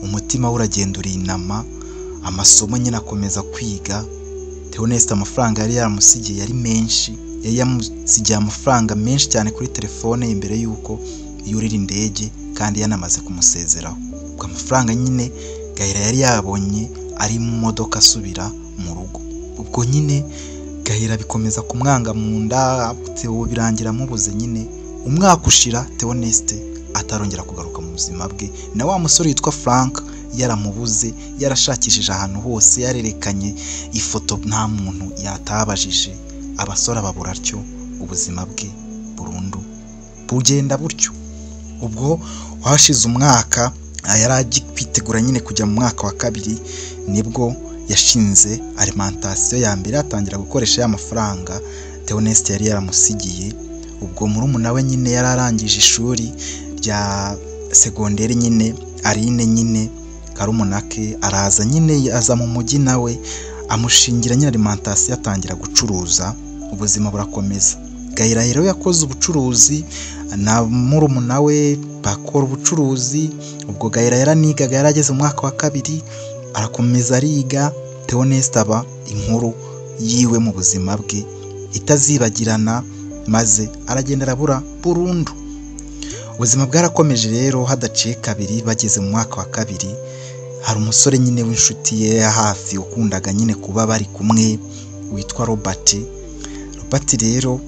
umutima we uragenda urinama, amasomo nyine akomeza kwiga. Theoneste amafaranga yari yaramusigiye yari menshi, yari yamusigiye amafaranga menshi cyane kuri telefone imbere y'uko yurira indege kandi yanamaze kumusezeraho. Ubwo amafaranga nyine Gahera yari yabonye ari mu modoka asubira mu rugo. Ubwo nyine Gahera bikomeza kumwanga mu nda, Theo birangira amubuze nyine. Umwaka ushira Theoneste atarongera kugaruka mu buzima bwe, na wa musore witwa Frank yaramubuze, yarashakishije ahantu hose, yarerekanye ifoto nta muntu yatabajije, abasore ababura atyo, ubuzima bwe burundu bugenda butyo. Ubwo hashize umwaka yari agikwitegura nyine kujya mu mwaka wa kabiri, nibwo yashinze alimentation ya mbere, atangira gukoresha ya mafaranga Theoneste yari yaramusigiye. Ubwo murumuna we nyine yari arangije ishuri rya segonderi nyine, Aline nyine karumuna ke araza nyine, aza mu mujyi nawe amushingira nyine alimentation, atangira gucuruza, ubuzima burakomeza. Gahera rero yakoze ubucuruzi na murumuna we bakora ubucuruzi. Ubwo Gahera yaranigaga, yarageze mu mwaka wa kabiri arakomeza ariga. Theoneste aba inkuru yiwe mu buzima bwe itazibagirana, maze aragenda arabura burundu. Ubuzima bwarakomeje rero, hadaciye kabiri bageze mu mwaka wa kabiri, hari umusore nyine w'inshuti ye ya hafi ukundaga nyine kuba bari kumwe witwa Robert. Robert rero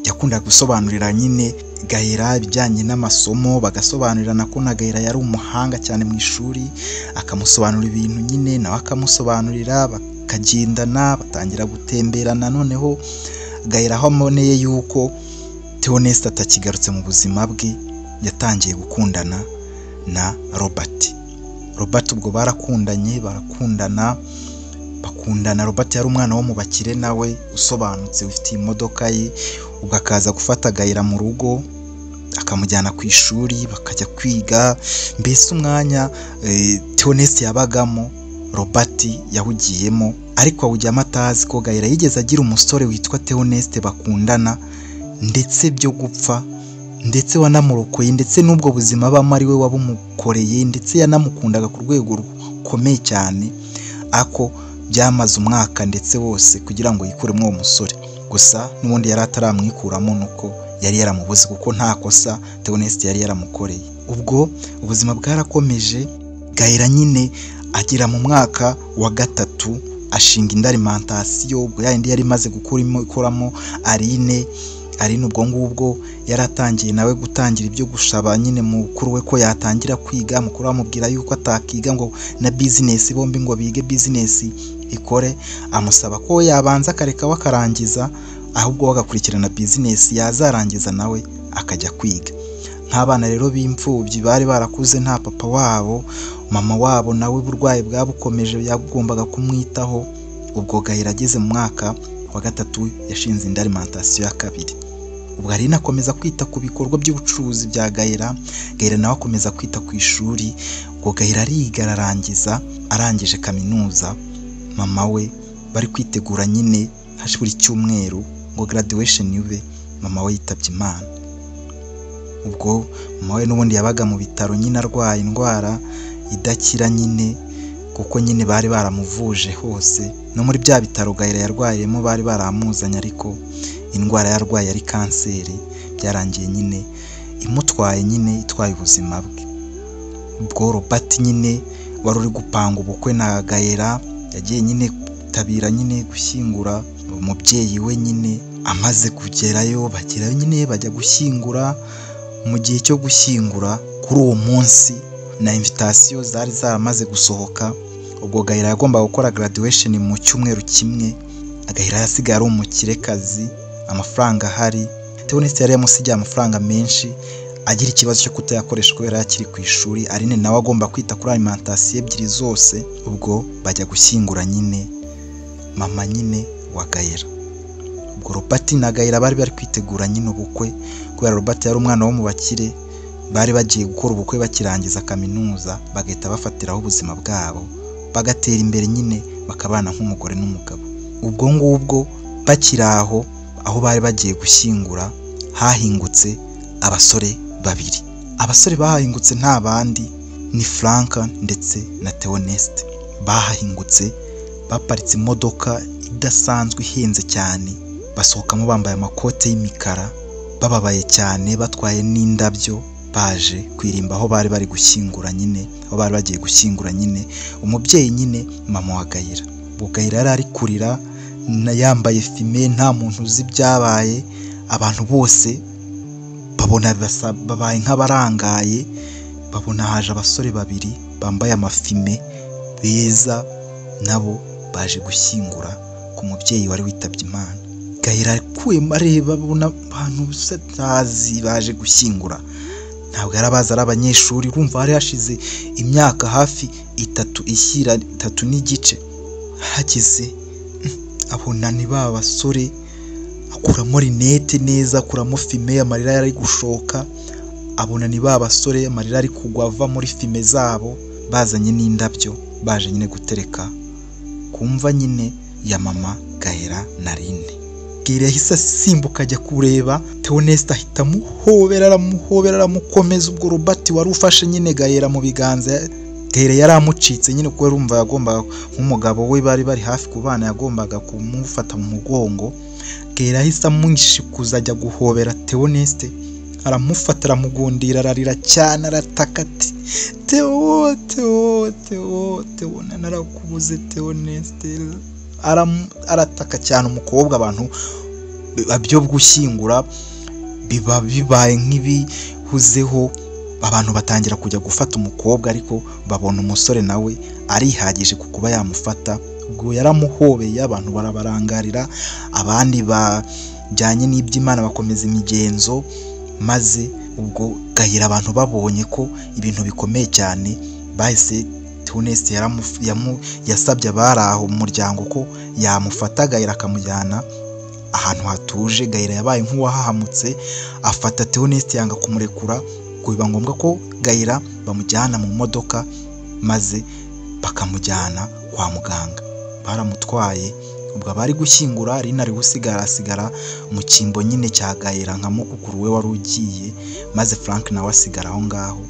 yakundaga gusobanurira nyine Gahera ibijyanye n'amasomo, bagasobanurirana ko na Gahera yari umuhanga cyane mu ishuri, akamusobanurira ibintu nyine nawe akamusobanurira, bakagendana, batangira gutemberana. Noneho Gahera aho aboneye yuko Theoneste atakigarutse mu buzima bwe, yatangiye gukundana na Robert. Robert ubwo barakundanye, barakundana, bakundana. Robert yari umwana wo mu bakire nawe usobanutse, ufite imodoka ye. Ubwo akaza gufata Gahera mu rugo akamujyana ku ishuri bakajya kwiga. Mbese umwanya Theoneste yabagamo Robert yawugiyemo, ariko awujyamo atazi ko Gahera yigeze agira umusore witwa Theoneste bakundana, ndetse byo gupfa, ndetse wanamurokoye, ndetse n'ubwo buzima abamo ari we wabumukoreye, ndetse yanamukundaga ku rwego rukomeye cyane. Ako byamaze umwaka ndetse wose kugira ngo yikuremo uwo musore, gusa n'ubundi yari ataramwikuramo nuko yari yaramubuze, kuko nta kosa Theoneste yari yaramukoreye. Ubwo ubuzima bwarakomeje, Gahera nyine agera mu mwaka wa gatatu ashinga indi alimentation. Ubwo yindi yari imaze gukoramo Aline. Aline ubwo ngubwo yaratangiye nawe gutangira ibyo gusaba nyine mukuru we ko yatangira kwiga. Mukuru amubwira yuko atakiga ngo na business bombi ngo bige business ikore, amusaba ko yabanza akareka we akarangiza, ahubwo bagakurikirana business, yazarangiza nawe akajya kwiga. Nk'abana rero b'imfubyi bari barakuze nta papa wabo, mama wabo nawe uburwayi bwabukomeje, yagombaga kumwitaho. Ubwo Gahera ageze mu mwaka wa gatatu yashinze indi alimentation ya kabiri. Ubwo Aline akomeza kwita ku bikorwa by'ubucuruzi bya Gahera, Gahera nawe akomeza kwita ku ishuri. Ubwo Gahera ariga ararangiza, arangije kaminuza mama we bari kwitegura nyine buri cyumweru ngo graduation ibe, mama we yitabye Imana. Ubwo mama we n'ubundi yabaga mu bitaro nyine arwaye indwara idakira nyine, kuko nyine bari baramuvuje hose, no muri bya bitaro Gahera yarwayemo bari baramuzanye, ariko indwara yarwaye yari kanseri, byarangiye nyine imutwaye nyine itwaye ubuzima bwe. Ubwo Robert nyine wari uri gupanga ubukwe na Gahera yagiye nyine kwitabira nyine gushyingura umubyeyi we nyine. Amaze kugerayo bagerayo nyine bajya gushyingura. Mu gihe cyo gushyingura kuri uwo munsi na invitation zari zaramaze gusohoka. Ubwo Gahera yagombaga gukora graduation mu cyumweru kimwe. Gahera yasigaye ari umukirekazi, amafaranga ahari. Theoneste yari yamusigiye amafaranga menshi, agira ikibazo cyo kutayakoresha kubera yakiri ku ishuri. Aline nawe agomba kwita kuri alimentation ebyiri zose. Ubwo bajya gushyingura nyine mama nyine wa Gahera. Ubwo Robert na Gahera bari bari kwitegura nyine ubukwe, kubera Robert yari umwana wo mu bakire, bari bagiye gukora ubukwe bakirangiza kaminuza, bagahita bafatiraho ubuzima bwabo, bagatera imbere nyine bakabana nk'umugore n'umugabo. Ubwo ngubwo bakiri aho, aho bari bagiye gushyingura hahingutse abasore babiri. Abasore bahahingutse nta bandi ni Frank ndetse na Theoneste. Bahahingutse baparitse imodoka idasanzwe ihenze cyane, basohokamo bambaye amakote y'imikara, bababaye cyane, batwaye n'indabyo. Baje kwirimba aho bari bari gushyingura nyine, aho bari bagiye gushyingura nyine umubyeyi nyine, mama wa Gahira. Ubwo Gahira yari ari kurira yambaye fime, nta muntu uzi ibyabaye. Abantu bose babona babaye nk'abarangaye, babona haje abasore babiri bambaye amafime beza, nabo baje gushyingura ku mubyeyi wari witabye Imana. Gahira akuyemo areba, abona abantu atazi baje gushyingura, ntabwo yari abazi ari abanyeshuri. Urumva hari hashize imyaka hafi 3 ishyira 3.5. Hageze abona ni ba basore, akuramo rinete neza, akuramo fime, amarira yari gushoka, abona ni ba basore, amarira ari kugwa ava muri fime zabo, bazanye n'indabyo, baje nyine gutereka ku mva nyine ya mama Gahera na Rine. Gahera yahise asimbuka ajya kureba Theoneste, ahita amuhobera, aramuhobera, aramukomeza. Ubwo Robert wari ufashe nyine Gahera mu biganza, Gahera yari amucitse nyine, kuko urumva yagombaga nk'umugabo we bari bari hafi kubana, yagombaga kumufata mu mugongo. Gahera yahise amwishikuza ajya guhobera Theoneste, aramufata, aramugundira, ararira cyane, arataka ati Theo, Theo, Theo, Theo, narakubuze Theoneste. Arataka cyane umukobwa. Abantu byo gushyingura biba bibaye nk'ibihuzeho, abantu batangira kujya gufata umukobwa, ariko babona umusore nawe arihagije ku kuba yamufata. Ubwo yaramuhobeye, abantu barabarangarira, abandi bajyanye n'iby'Imana bakomeza imigenzo. Maze ubwo Gahira abantu babonye ko ibintu bikomeye cyane, bahise Theoneste yasabye abari aho mu muryango ko yamufata Gahira akamujyana ahantu hatuje. Gahira yabaye nk'uwahahamutse, afata Theoneste yanga kumurekura, ngo biba ngombwa ko Gahira bamujyana mu modoka, maze bakamujyana kwa muganga. Baramutwaye, ubwo abari gushyingura, Rina ari gusigara, asigara mu cyimbo nyine cya Gahira nka mukuru we wari ugiye, maze Frank nawe asigara aho ngaho.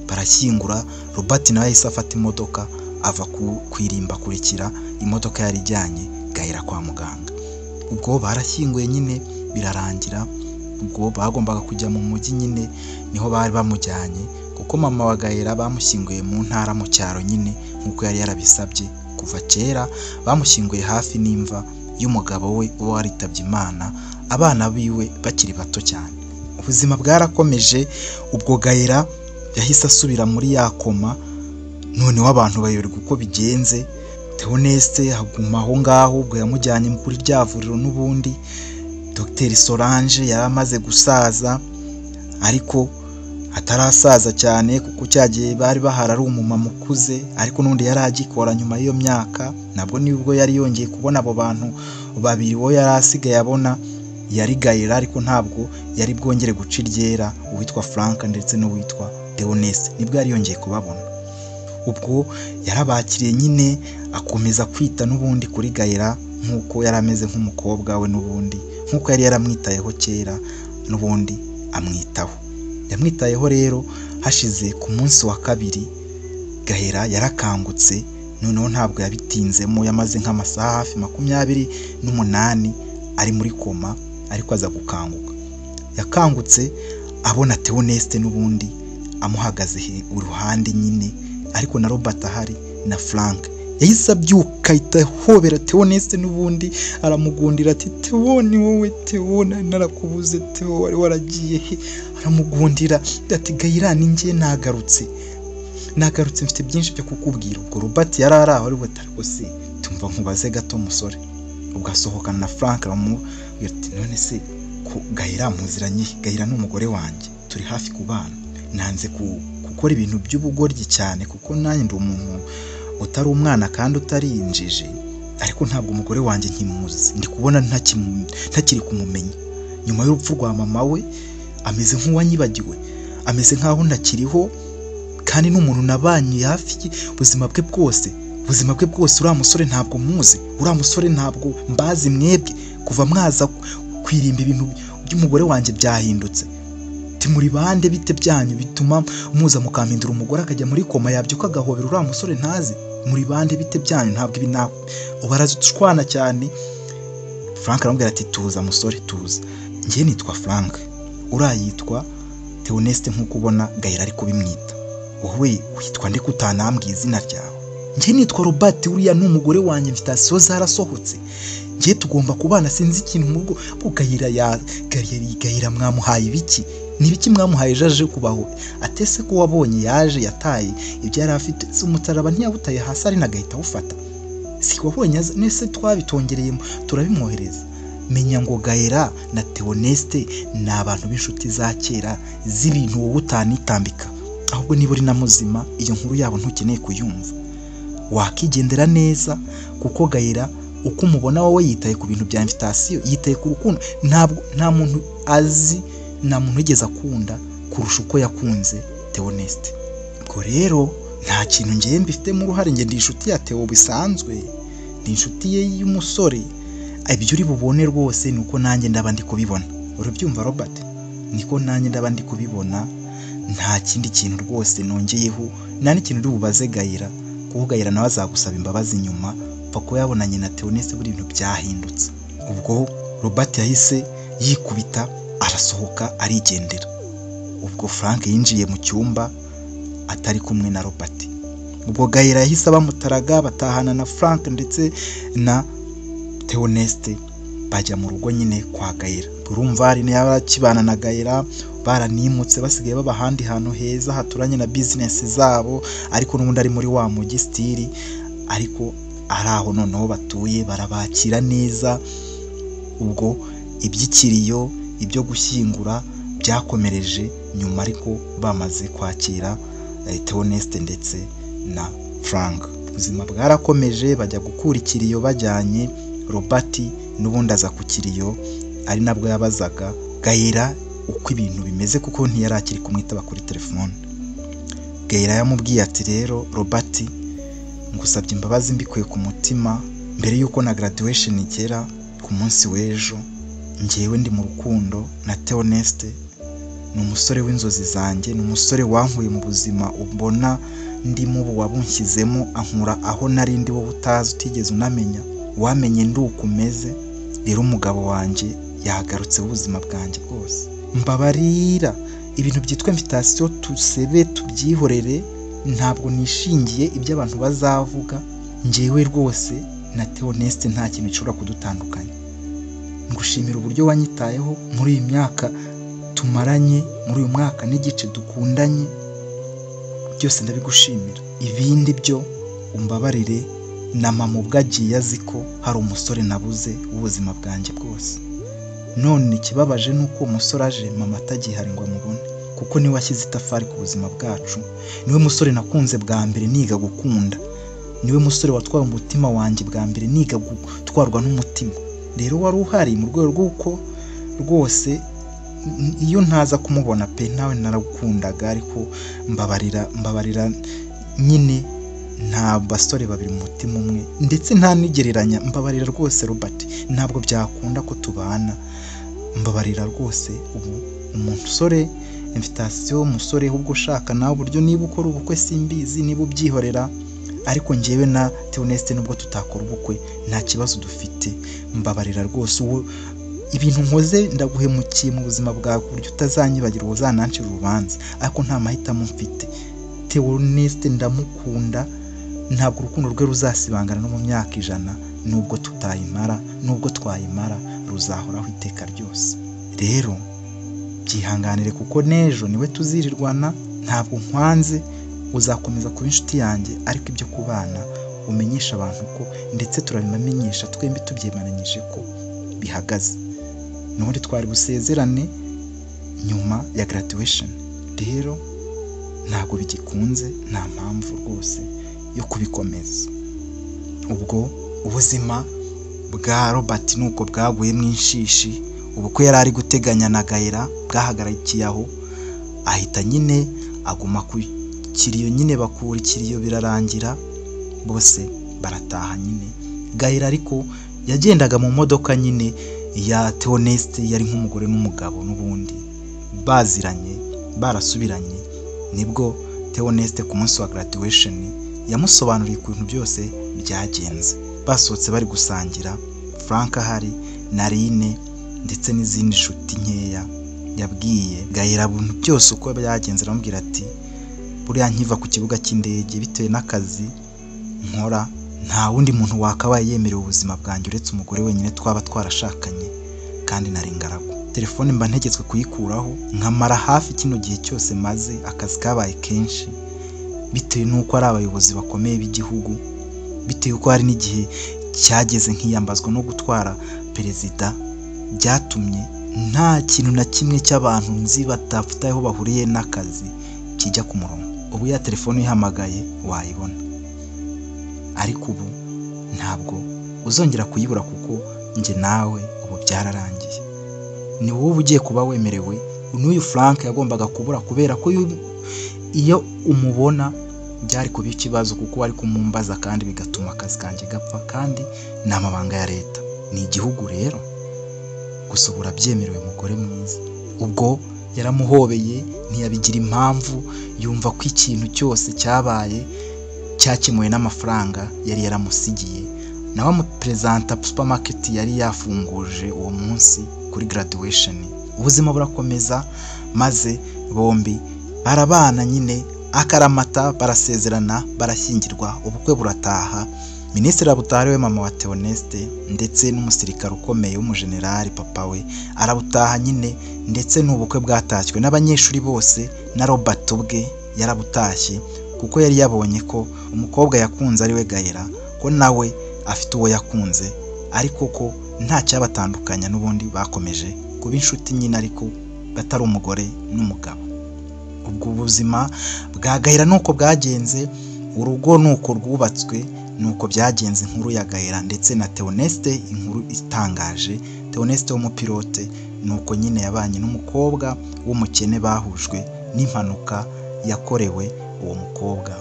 Barashyingura, Robert nawe yahise afata imodoka ava ku irimba akurikira imodoka yari ijyanye Gahira kwa muganga. Ubwo barashyinguye nyine birarangira. Ubwo bagombaga kujya mu mujyi nyine, niho bari bamujyanye, kuko mama wa Gahira bamushyinguye mu ntara mu cyaro nyine, nk'uko yari yarabisabye kuva kera. Bamushyinguye hafi n'imva y'umugabo we uba waritabye Imana, abana biwe bakiri bato cyane. Ubuzima bwarakomeje. Ubwo Gahira yahise asubira muri ya koma, noneho abantu bayoberwa uko bigenze. Theoneste aguma aho ngaho, ubwo yamujyanye kuri rya vuriro n'ubundi. Dr Solange yari amaze gusaza, ariko atarasaza cyane, kuko cyagiye bari bahari ari umumama ukuze, ariko n'undi yari agikora nyuma y'iyo myaka. Nabwo nibwo yari yongeye kubona abo bantu babiri, uwo yari asigaye abona yari Gahira, ariko ntabwo yari bwongere guca iryera, uwitwa Frank ndetse n'uwitwa Theoneste nibwo yari yongeye kubabona. Ubwo yarabakiriye nyine, akomeza kwita n'ubundi kuri Gahira nk'uko yari ameze nk'umukobwa we n'ubundi, nk'uko yari yaramwitayeho kera, n'ubundi amwitaho. Yamwitayeho rero, hashize ku munsi wa kabiri Gahira yarakangutse. Noneho ntabwo yabitinzemo, yamaze nk'amasaha hafi 28 ari muri koma, ariko aza gukanguka. Yakangutse abona Theoneste n'ubundi amuhagaze iruhande nyine, ariko na Robert ahari na Frank. Yahise abyuka ahita ahobera Theoneste n'ubundi, aramugundira ati Theo ni wowe, Theo narakubuze, Theo wari waragiye he? Aramugundira ati Gahira ni njye, nagarutse, nagarutse, mfite byinshi byo kukubwira. Ubwo Robert yari ari aho, ariko ati se tumva nkubaze gato musore. Ubwo asohokana na Frank, aramubwira ati none se ko Gahira muziranye? Gahira ni umugore wanjye, turi hafi kubana, nanze gukora ibintu by'ubugoryi cyane, kuko nanjye ndi umuntu utari umwana kandi utari injiji, ariko ntabwo umugore wanjye nkimuzi, ndi kubona ntakiri kumumenya. Nyuma y'urupfu rwa mama we ameze nk'uwanyibagiwe, ameze nk'aho ntakiriho, kandi n'umuntu nabanye hafi ubuzima bwe bwose, ubuzima bwe bwose. Uriya musore ntabwo muzi, uriya musore ntabwo mbazi mwebwe, kuva mwaza kwirimba ibintu by'umugore wanjye byahindutse. Muri bande bite byanyu bituma muza mukampindura umugore akajya muri koma, yabyuka agahobera uriya musore ntazi? Muri bande bite byanyu? Ntabwo ibi barazitwana cyane. Frank aramubwira ati tuza musore, tuza, njye nitwa Frank, uriya yitwa Theoneste nk'uko ubona Gahera ari kubimwita. Wowe witwa nde kutanambwiye izina ryawe? Njye nitwa Robert, uriya ni umugore wanjye, invitation zarasohotse, njye tugomba kubana, sinzi ikintu mu rugo. Gahera ya Gahera mwamuhaye ibiki? Ni ibiki mwamuhaye ejo aje kubaho? Atese ko wabonye yaje yataye ibyo yari afite, si umutaraba ntiyawutaye hasi ari nagahita awufata, si wabonye nese twabitongereyemo turabimwohereza. Menya ngo Gahera na Theoneste ni abantu b'inshuti za kera z'ibintu wowe utanitambika, ahubwo niba uri na muzima iyo nkuru yabo ntukeneye kuyumva, wakigendera neza. Kuko Gahera uko umubona wowe yitaye ku bintu bya invitation, yitaye ku rukundo, ntabwo nta muntu azi, nta muntu wigeze akunda kurusha uko yakunze Theoneste. Ubwo rero nta kintu ngiye mbifitemo uruhare, njye ndi inshuti ya Theo bisanzwe, ndi inshuti ye y'umusore. Ibyo uri bubone rwose ni uko nanjye ndaba ndi kubibona, urabyumva Robert? Niko nanjye ndaba ndi kubibona, nta kindi kintu rwose nongeyeho, nta n'ikintu uri bubaze Gahera, kuko Gahera nawe azagusaba imbabazi nyuma, pfa kuba yabonanye na Theoneste buri bintu byahindutse. Ubwo Robert yahise yikubita arasohoka arigendera. Ubwo Frank yinjiye mu cyumba atari kumwe na Robert. Ubwo Gahera yahise abamutaraga batahana na Frank ndetse na Theoneste, bajya mu rugo nyine kwa Gahera. Urumva hari n'abakibana na Gahera baranimutse, basigaye baba ahandi hantu heza haturanye na bizinesi zabo, ariko n'ubundi ari muri wa mujyi stili, ariko ari aho noneho batuye barabakira neza. Ubwo iby'ikiriyo, ibyo gushyingura byakomereje nyuma, ariko bamaze kwakira Theoneste ndetse na Frank. Ubuzima bwarakomeje, bajya gukura ikiriyo bajyanye Robert, n'ubundi aza ku kiriyo, ari nabwo yabazaga Gahera uko ibintu bimeze kuko ntiyari akiri kumwitaba kuri telefone. Gahera yamubwiye ati rero Robert, ngusabye imbabazi mbikuye ku mutima, mbere y'uko na graduation igera ku munsi w'ejo, njyewe ndi mu rukundo na Theoneste, ni umusore w'inzozi zanjye, ni umusore wankuye mu buzima ubona ndimo ubu, wabunshyizemo ankura aho nari ndi wowe utazi utigeze unamenya, wamenye ndi uko umeze. Rero umugabo wanjye yagarutse ubuzima bwanjye bwose, mbabarira ibintu byitwa invitation tusebe tubyihorere, ntabwo nishingiye ibyo abantu bazavuga, njyewe rwose na Theoneste nta kintu gishobora kudutandukanya. Ngushimira uburyo wanyitayeho muri iyi myaka tumaranye, muri uyu mwaka n'igice dukundanye, byose ndabigushimira. Ibindi byo umbabarire, na mama ubwo agiye azi ko hari umusore nabuze w'ubuzima bwanjye bwose. None ikibabaje ni uko uwo musore aje mama atagihari ngo amubone, kuko niwe washyize itafari ku buzima bwacu, niwe musore nakunze bwa mbere niga gukunda, niwe musore watwaye umutima wanjye bwa mbere niga gutwarwa n'umutima. Rero wari uhari mu rwego rw'uko rwose iyo ntaza kumubona pe nawe naragukundaga, ariko mbabarira, mbabarira nyine, nta basore babiri mu mutima umwe, ndetse nta nigereranya, mbabarira rwose Robert, ntabwo byakunda ko tubana, mbabarira rwose. Ubu umusore invitation, umusore ahubwo ushaka nawe uburyo, niba ukora ubukwe simbizi, niba ubyihorera, ariko njyewe na Theoneste nubwo tutakora ubukwe nta kibazo dufite, mbabarira rwose. Ubu ibintu nkoze ndaguhemukiye mu buzima bwawe ku buryo utazanyibagirwa, uzanancira urubanza, ariko nta mahitamo mfite. Theoneste ndamukunda, ntabwo urukundo rwe ruzasibangana no mu myaka 100, nubwo tutayimara, nubwo twayimara, ruzahoraho iteka ryose. Rero byihanganire kuko n'ejo niwe tuzirirwana, ntabwo nkwanze, uzakomeza kuba inshuti yanjye, ariko ibyo kubana umenyesha abantu ko, ndetse turabimamenyesha twembi tubyemeranyije ko bihagaze. N'ubundi twari busezerane nyuma ya graduation, rero ntabwo bigikunze, nta mpamvu rwose yo kubikomeza. Ubwo ubuzima bwa Robert nuko bwaguyemo inshishi, ubukwe yari ari guteganya na Gahera bwahagarikiye aho, ahita nyine aguma ku kiriyo nyine, bakura ikiriyo birarangira, bose barataha nyine. Gahera ariko yagendaga mu modoka nyine ya Theoneste, yari nk'umugore n'umugabo n'ubundi baziranye, barasubiranye. Nibwo Theoneste ku munsi wa graduation yamusobanuriye ukuntu byose byagenze. Basohotse bari gusangira, Frank ahari na Aline ndetse n'izindi nshuti nkeya. Yabwiye Gahera ibintu byose uko byagenze, aramubwira ati buriya nkiva ku kibuga cy'indege bitewe n'akazi nkora nta wundi muntu wakabaye yemerewe ubuzima bwanjye uretse umugore wenyine twaba twarashakanye, kandi nari ingaragu. Telefone mba ntegetswe kuyikuraho nkamara hafi kino gihe cyose maze akazi kabaye kenshi, bitewe n'uko ari abayobozi bakomeye b'igihugu, bitewe uko hari n'igihe cyageze nkiyambazwa no gutwara perezida, byatumye nta kintu na kimwe cy'abantu nzi badafite aho bahuriye n'akazi kijya ku murongo. Ubu ya telefone uyihamagaye wayibona, ariko ubu ntabwo uzongera kuyibura kuko njye nawe ubu byararangiye. Ni wowe ugiye kuba wemerewe. N'uyu Frank yagombaga kubura kubera ko iyo umubona byari kuba ikibazo, kuko wari kumumbaza kandi bigatuma akazi kanjye gapfa, kandi ni amabanga ya leta, ni igihugu rero. Gusa ubu urabyemerewe mugore mwiza. Ubwo yaramuhobeye ntiyabigira impamvu, yumva ko ikintu cyose cyabaye cyakemuwe n'amafaranga yari yaramusigiye. Nawe amuperezanta supermarket yari yafunguje uwo munsi kuri graduation. Ubuzima burakomeza, maze bombi barabana nyine akaramata, barasezerana, barashyingirwa, ubukwe burataha. Minisitiri arabutaha ariwe mama wa Theoneste, ndetse n'umusirikare ukomeye w'umujenerali papa we arabutaha nyine, ndetse n'ubukwe bwatashywe n'abanyeshuri bose, na Robert ubwe yarabutashye kuko yari yabonye ko umukobwa yakunze ariwe Gahera, ko nawe afite uwo yakunze, ariko ko nta cyabatandukanya, n'ubundi bakomeje kuba inshuti nyine, ariko batari umugore n'umugabo. Ubwo ubuzima bwa Gahera nuko bwagenze, urugo nuko rwubatswe, nuko byagenze. Inkuru ya Gahera ndetse na Theoneste, inkuru itangaje. Theoneste w'umupilote nuko nyine yabanye n'umukobwa w'umukene bahujwe n'impanuka yakorewe uwo mukobwa,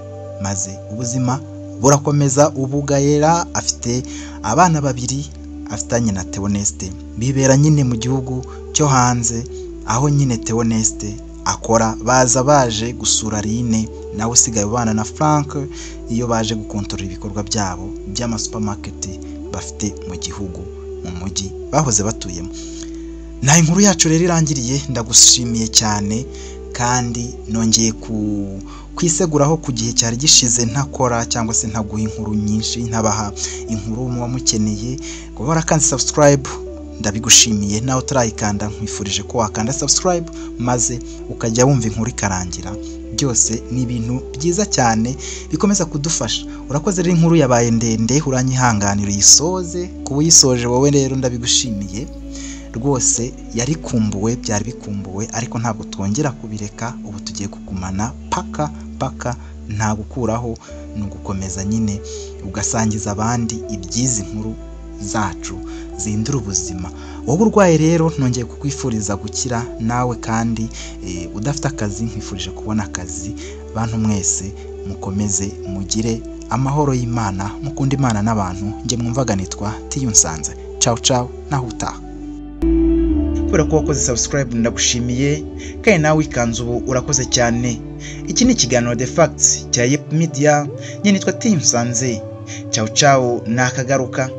maze ubuzima burakomeza. Ubu Gahera afite abana babiri afitanye na Theoneste, bibera nyine mu gihugu cyo hanze, aho nyine Theoneste akora. Baza baje gusura Aline, nawe usigaye ubana na Frank, iyo baje gukontorora ibikorwa byabo by'amasupamaketi bafite mu gihugu, mu mujyi bahoze batuyemo. Nta inkuru yacu rero irangiriye, ndagushimiye cyane kandi nongeye kwiseguraho ku gihe cyari gishize ntakora cyangwa se ntaguha inkuru nyinshi, ntabaha inkuru muba mukeneye. Kuba warakanze subscribe ndabigushimiye, nawe utarayikanda nkwifurije ko wakanda subscribe maze ukajya wumva inkuru ikarangira. Byose ni ibintu byiza cyane bikomeza kudufasha. Urakoze rero, inkuru yabaye ndende, uranyihanganira uyisoze. Kuba uyisoje wowe rero ndabigushimiye rwose, yari kumbuwe, byari bikumbuwe, ariko ntabwo twongera kubireka. Ubu tugiye kugumana paka paka, nta gukuraho, ni ugukomeza nyine ugasangiza abandi iby'izi nkuru zacu zihindura ubuzima. Wowe urwaye rero nongeye kukwifuriza gukira, nawe kandi udafite akazi nkwifurije kubona akazi. Bantu mwese mukomeze mugire amahoro y'Imana, mukunde Imana n'abantu. Njye mwumvaga nitwa Tiyunsanze. Ciao ciao, naho utaha. Kubera ko wakoze subscribe ndagushimiye, kandi nawe wikanze ubu urakoze cyane. Iki ni ikiganiro The Facts cya Yep Media, njye nitwa Tiyunsanze. Ciao ciao, nakagaruka.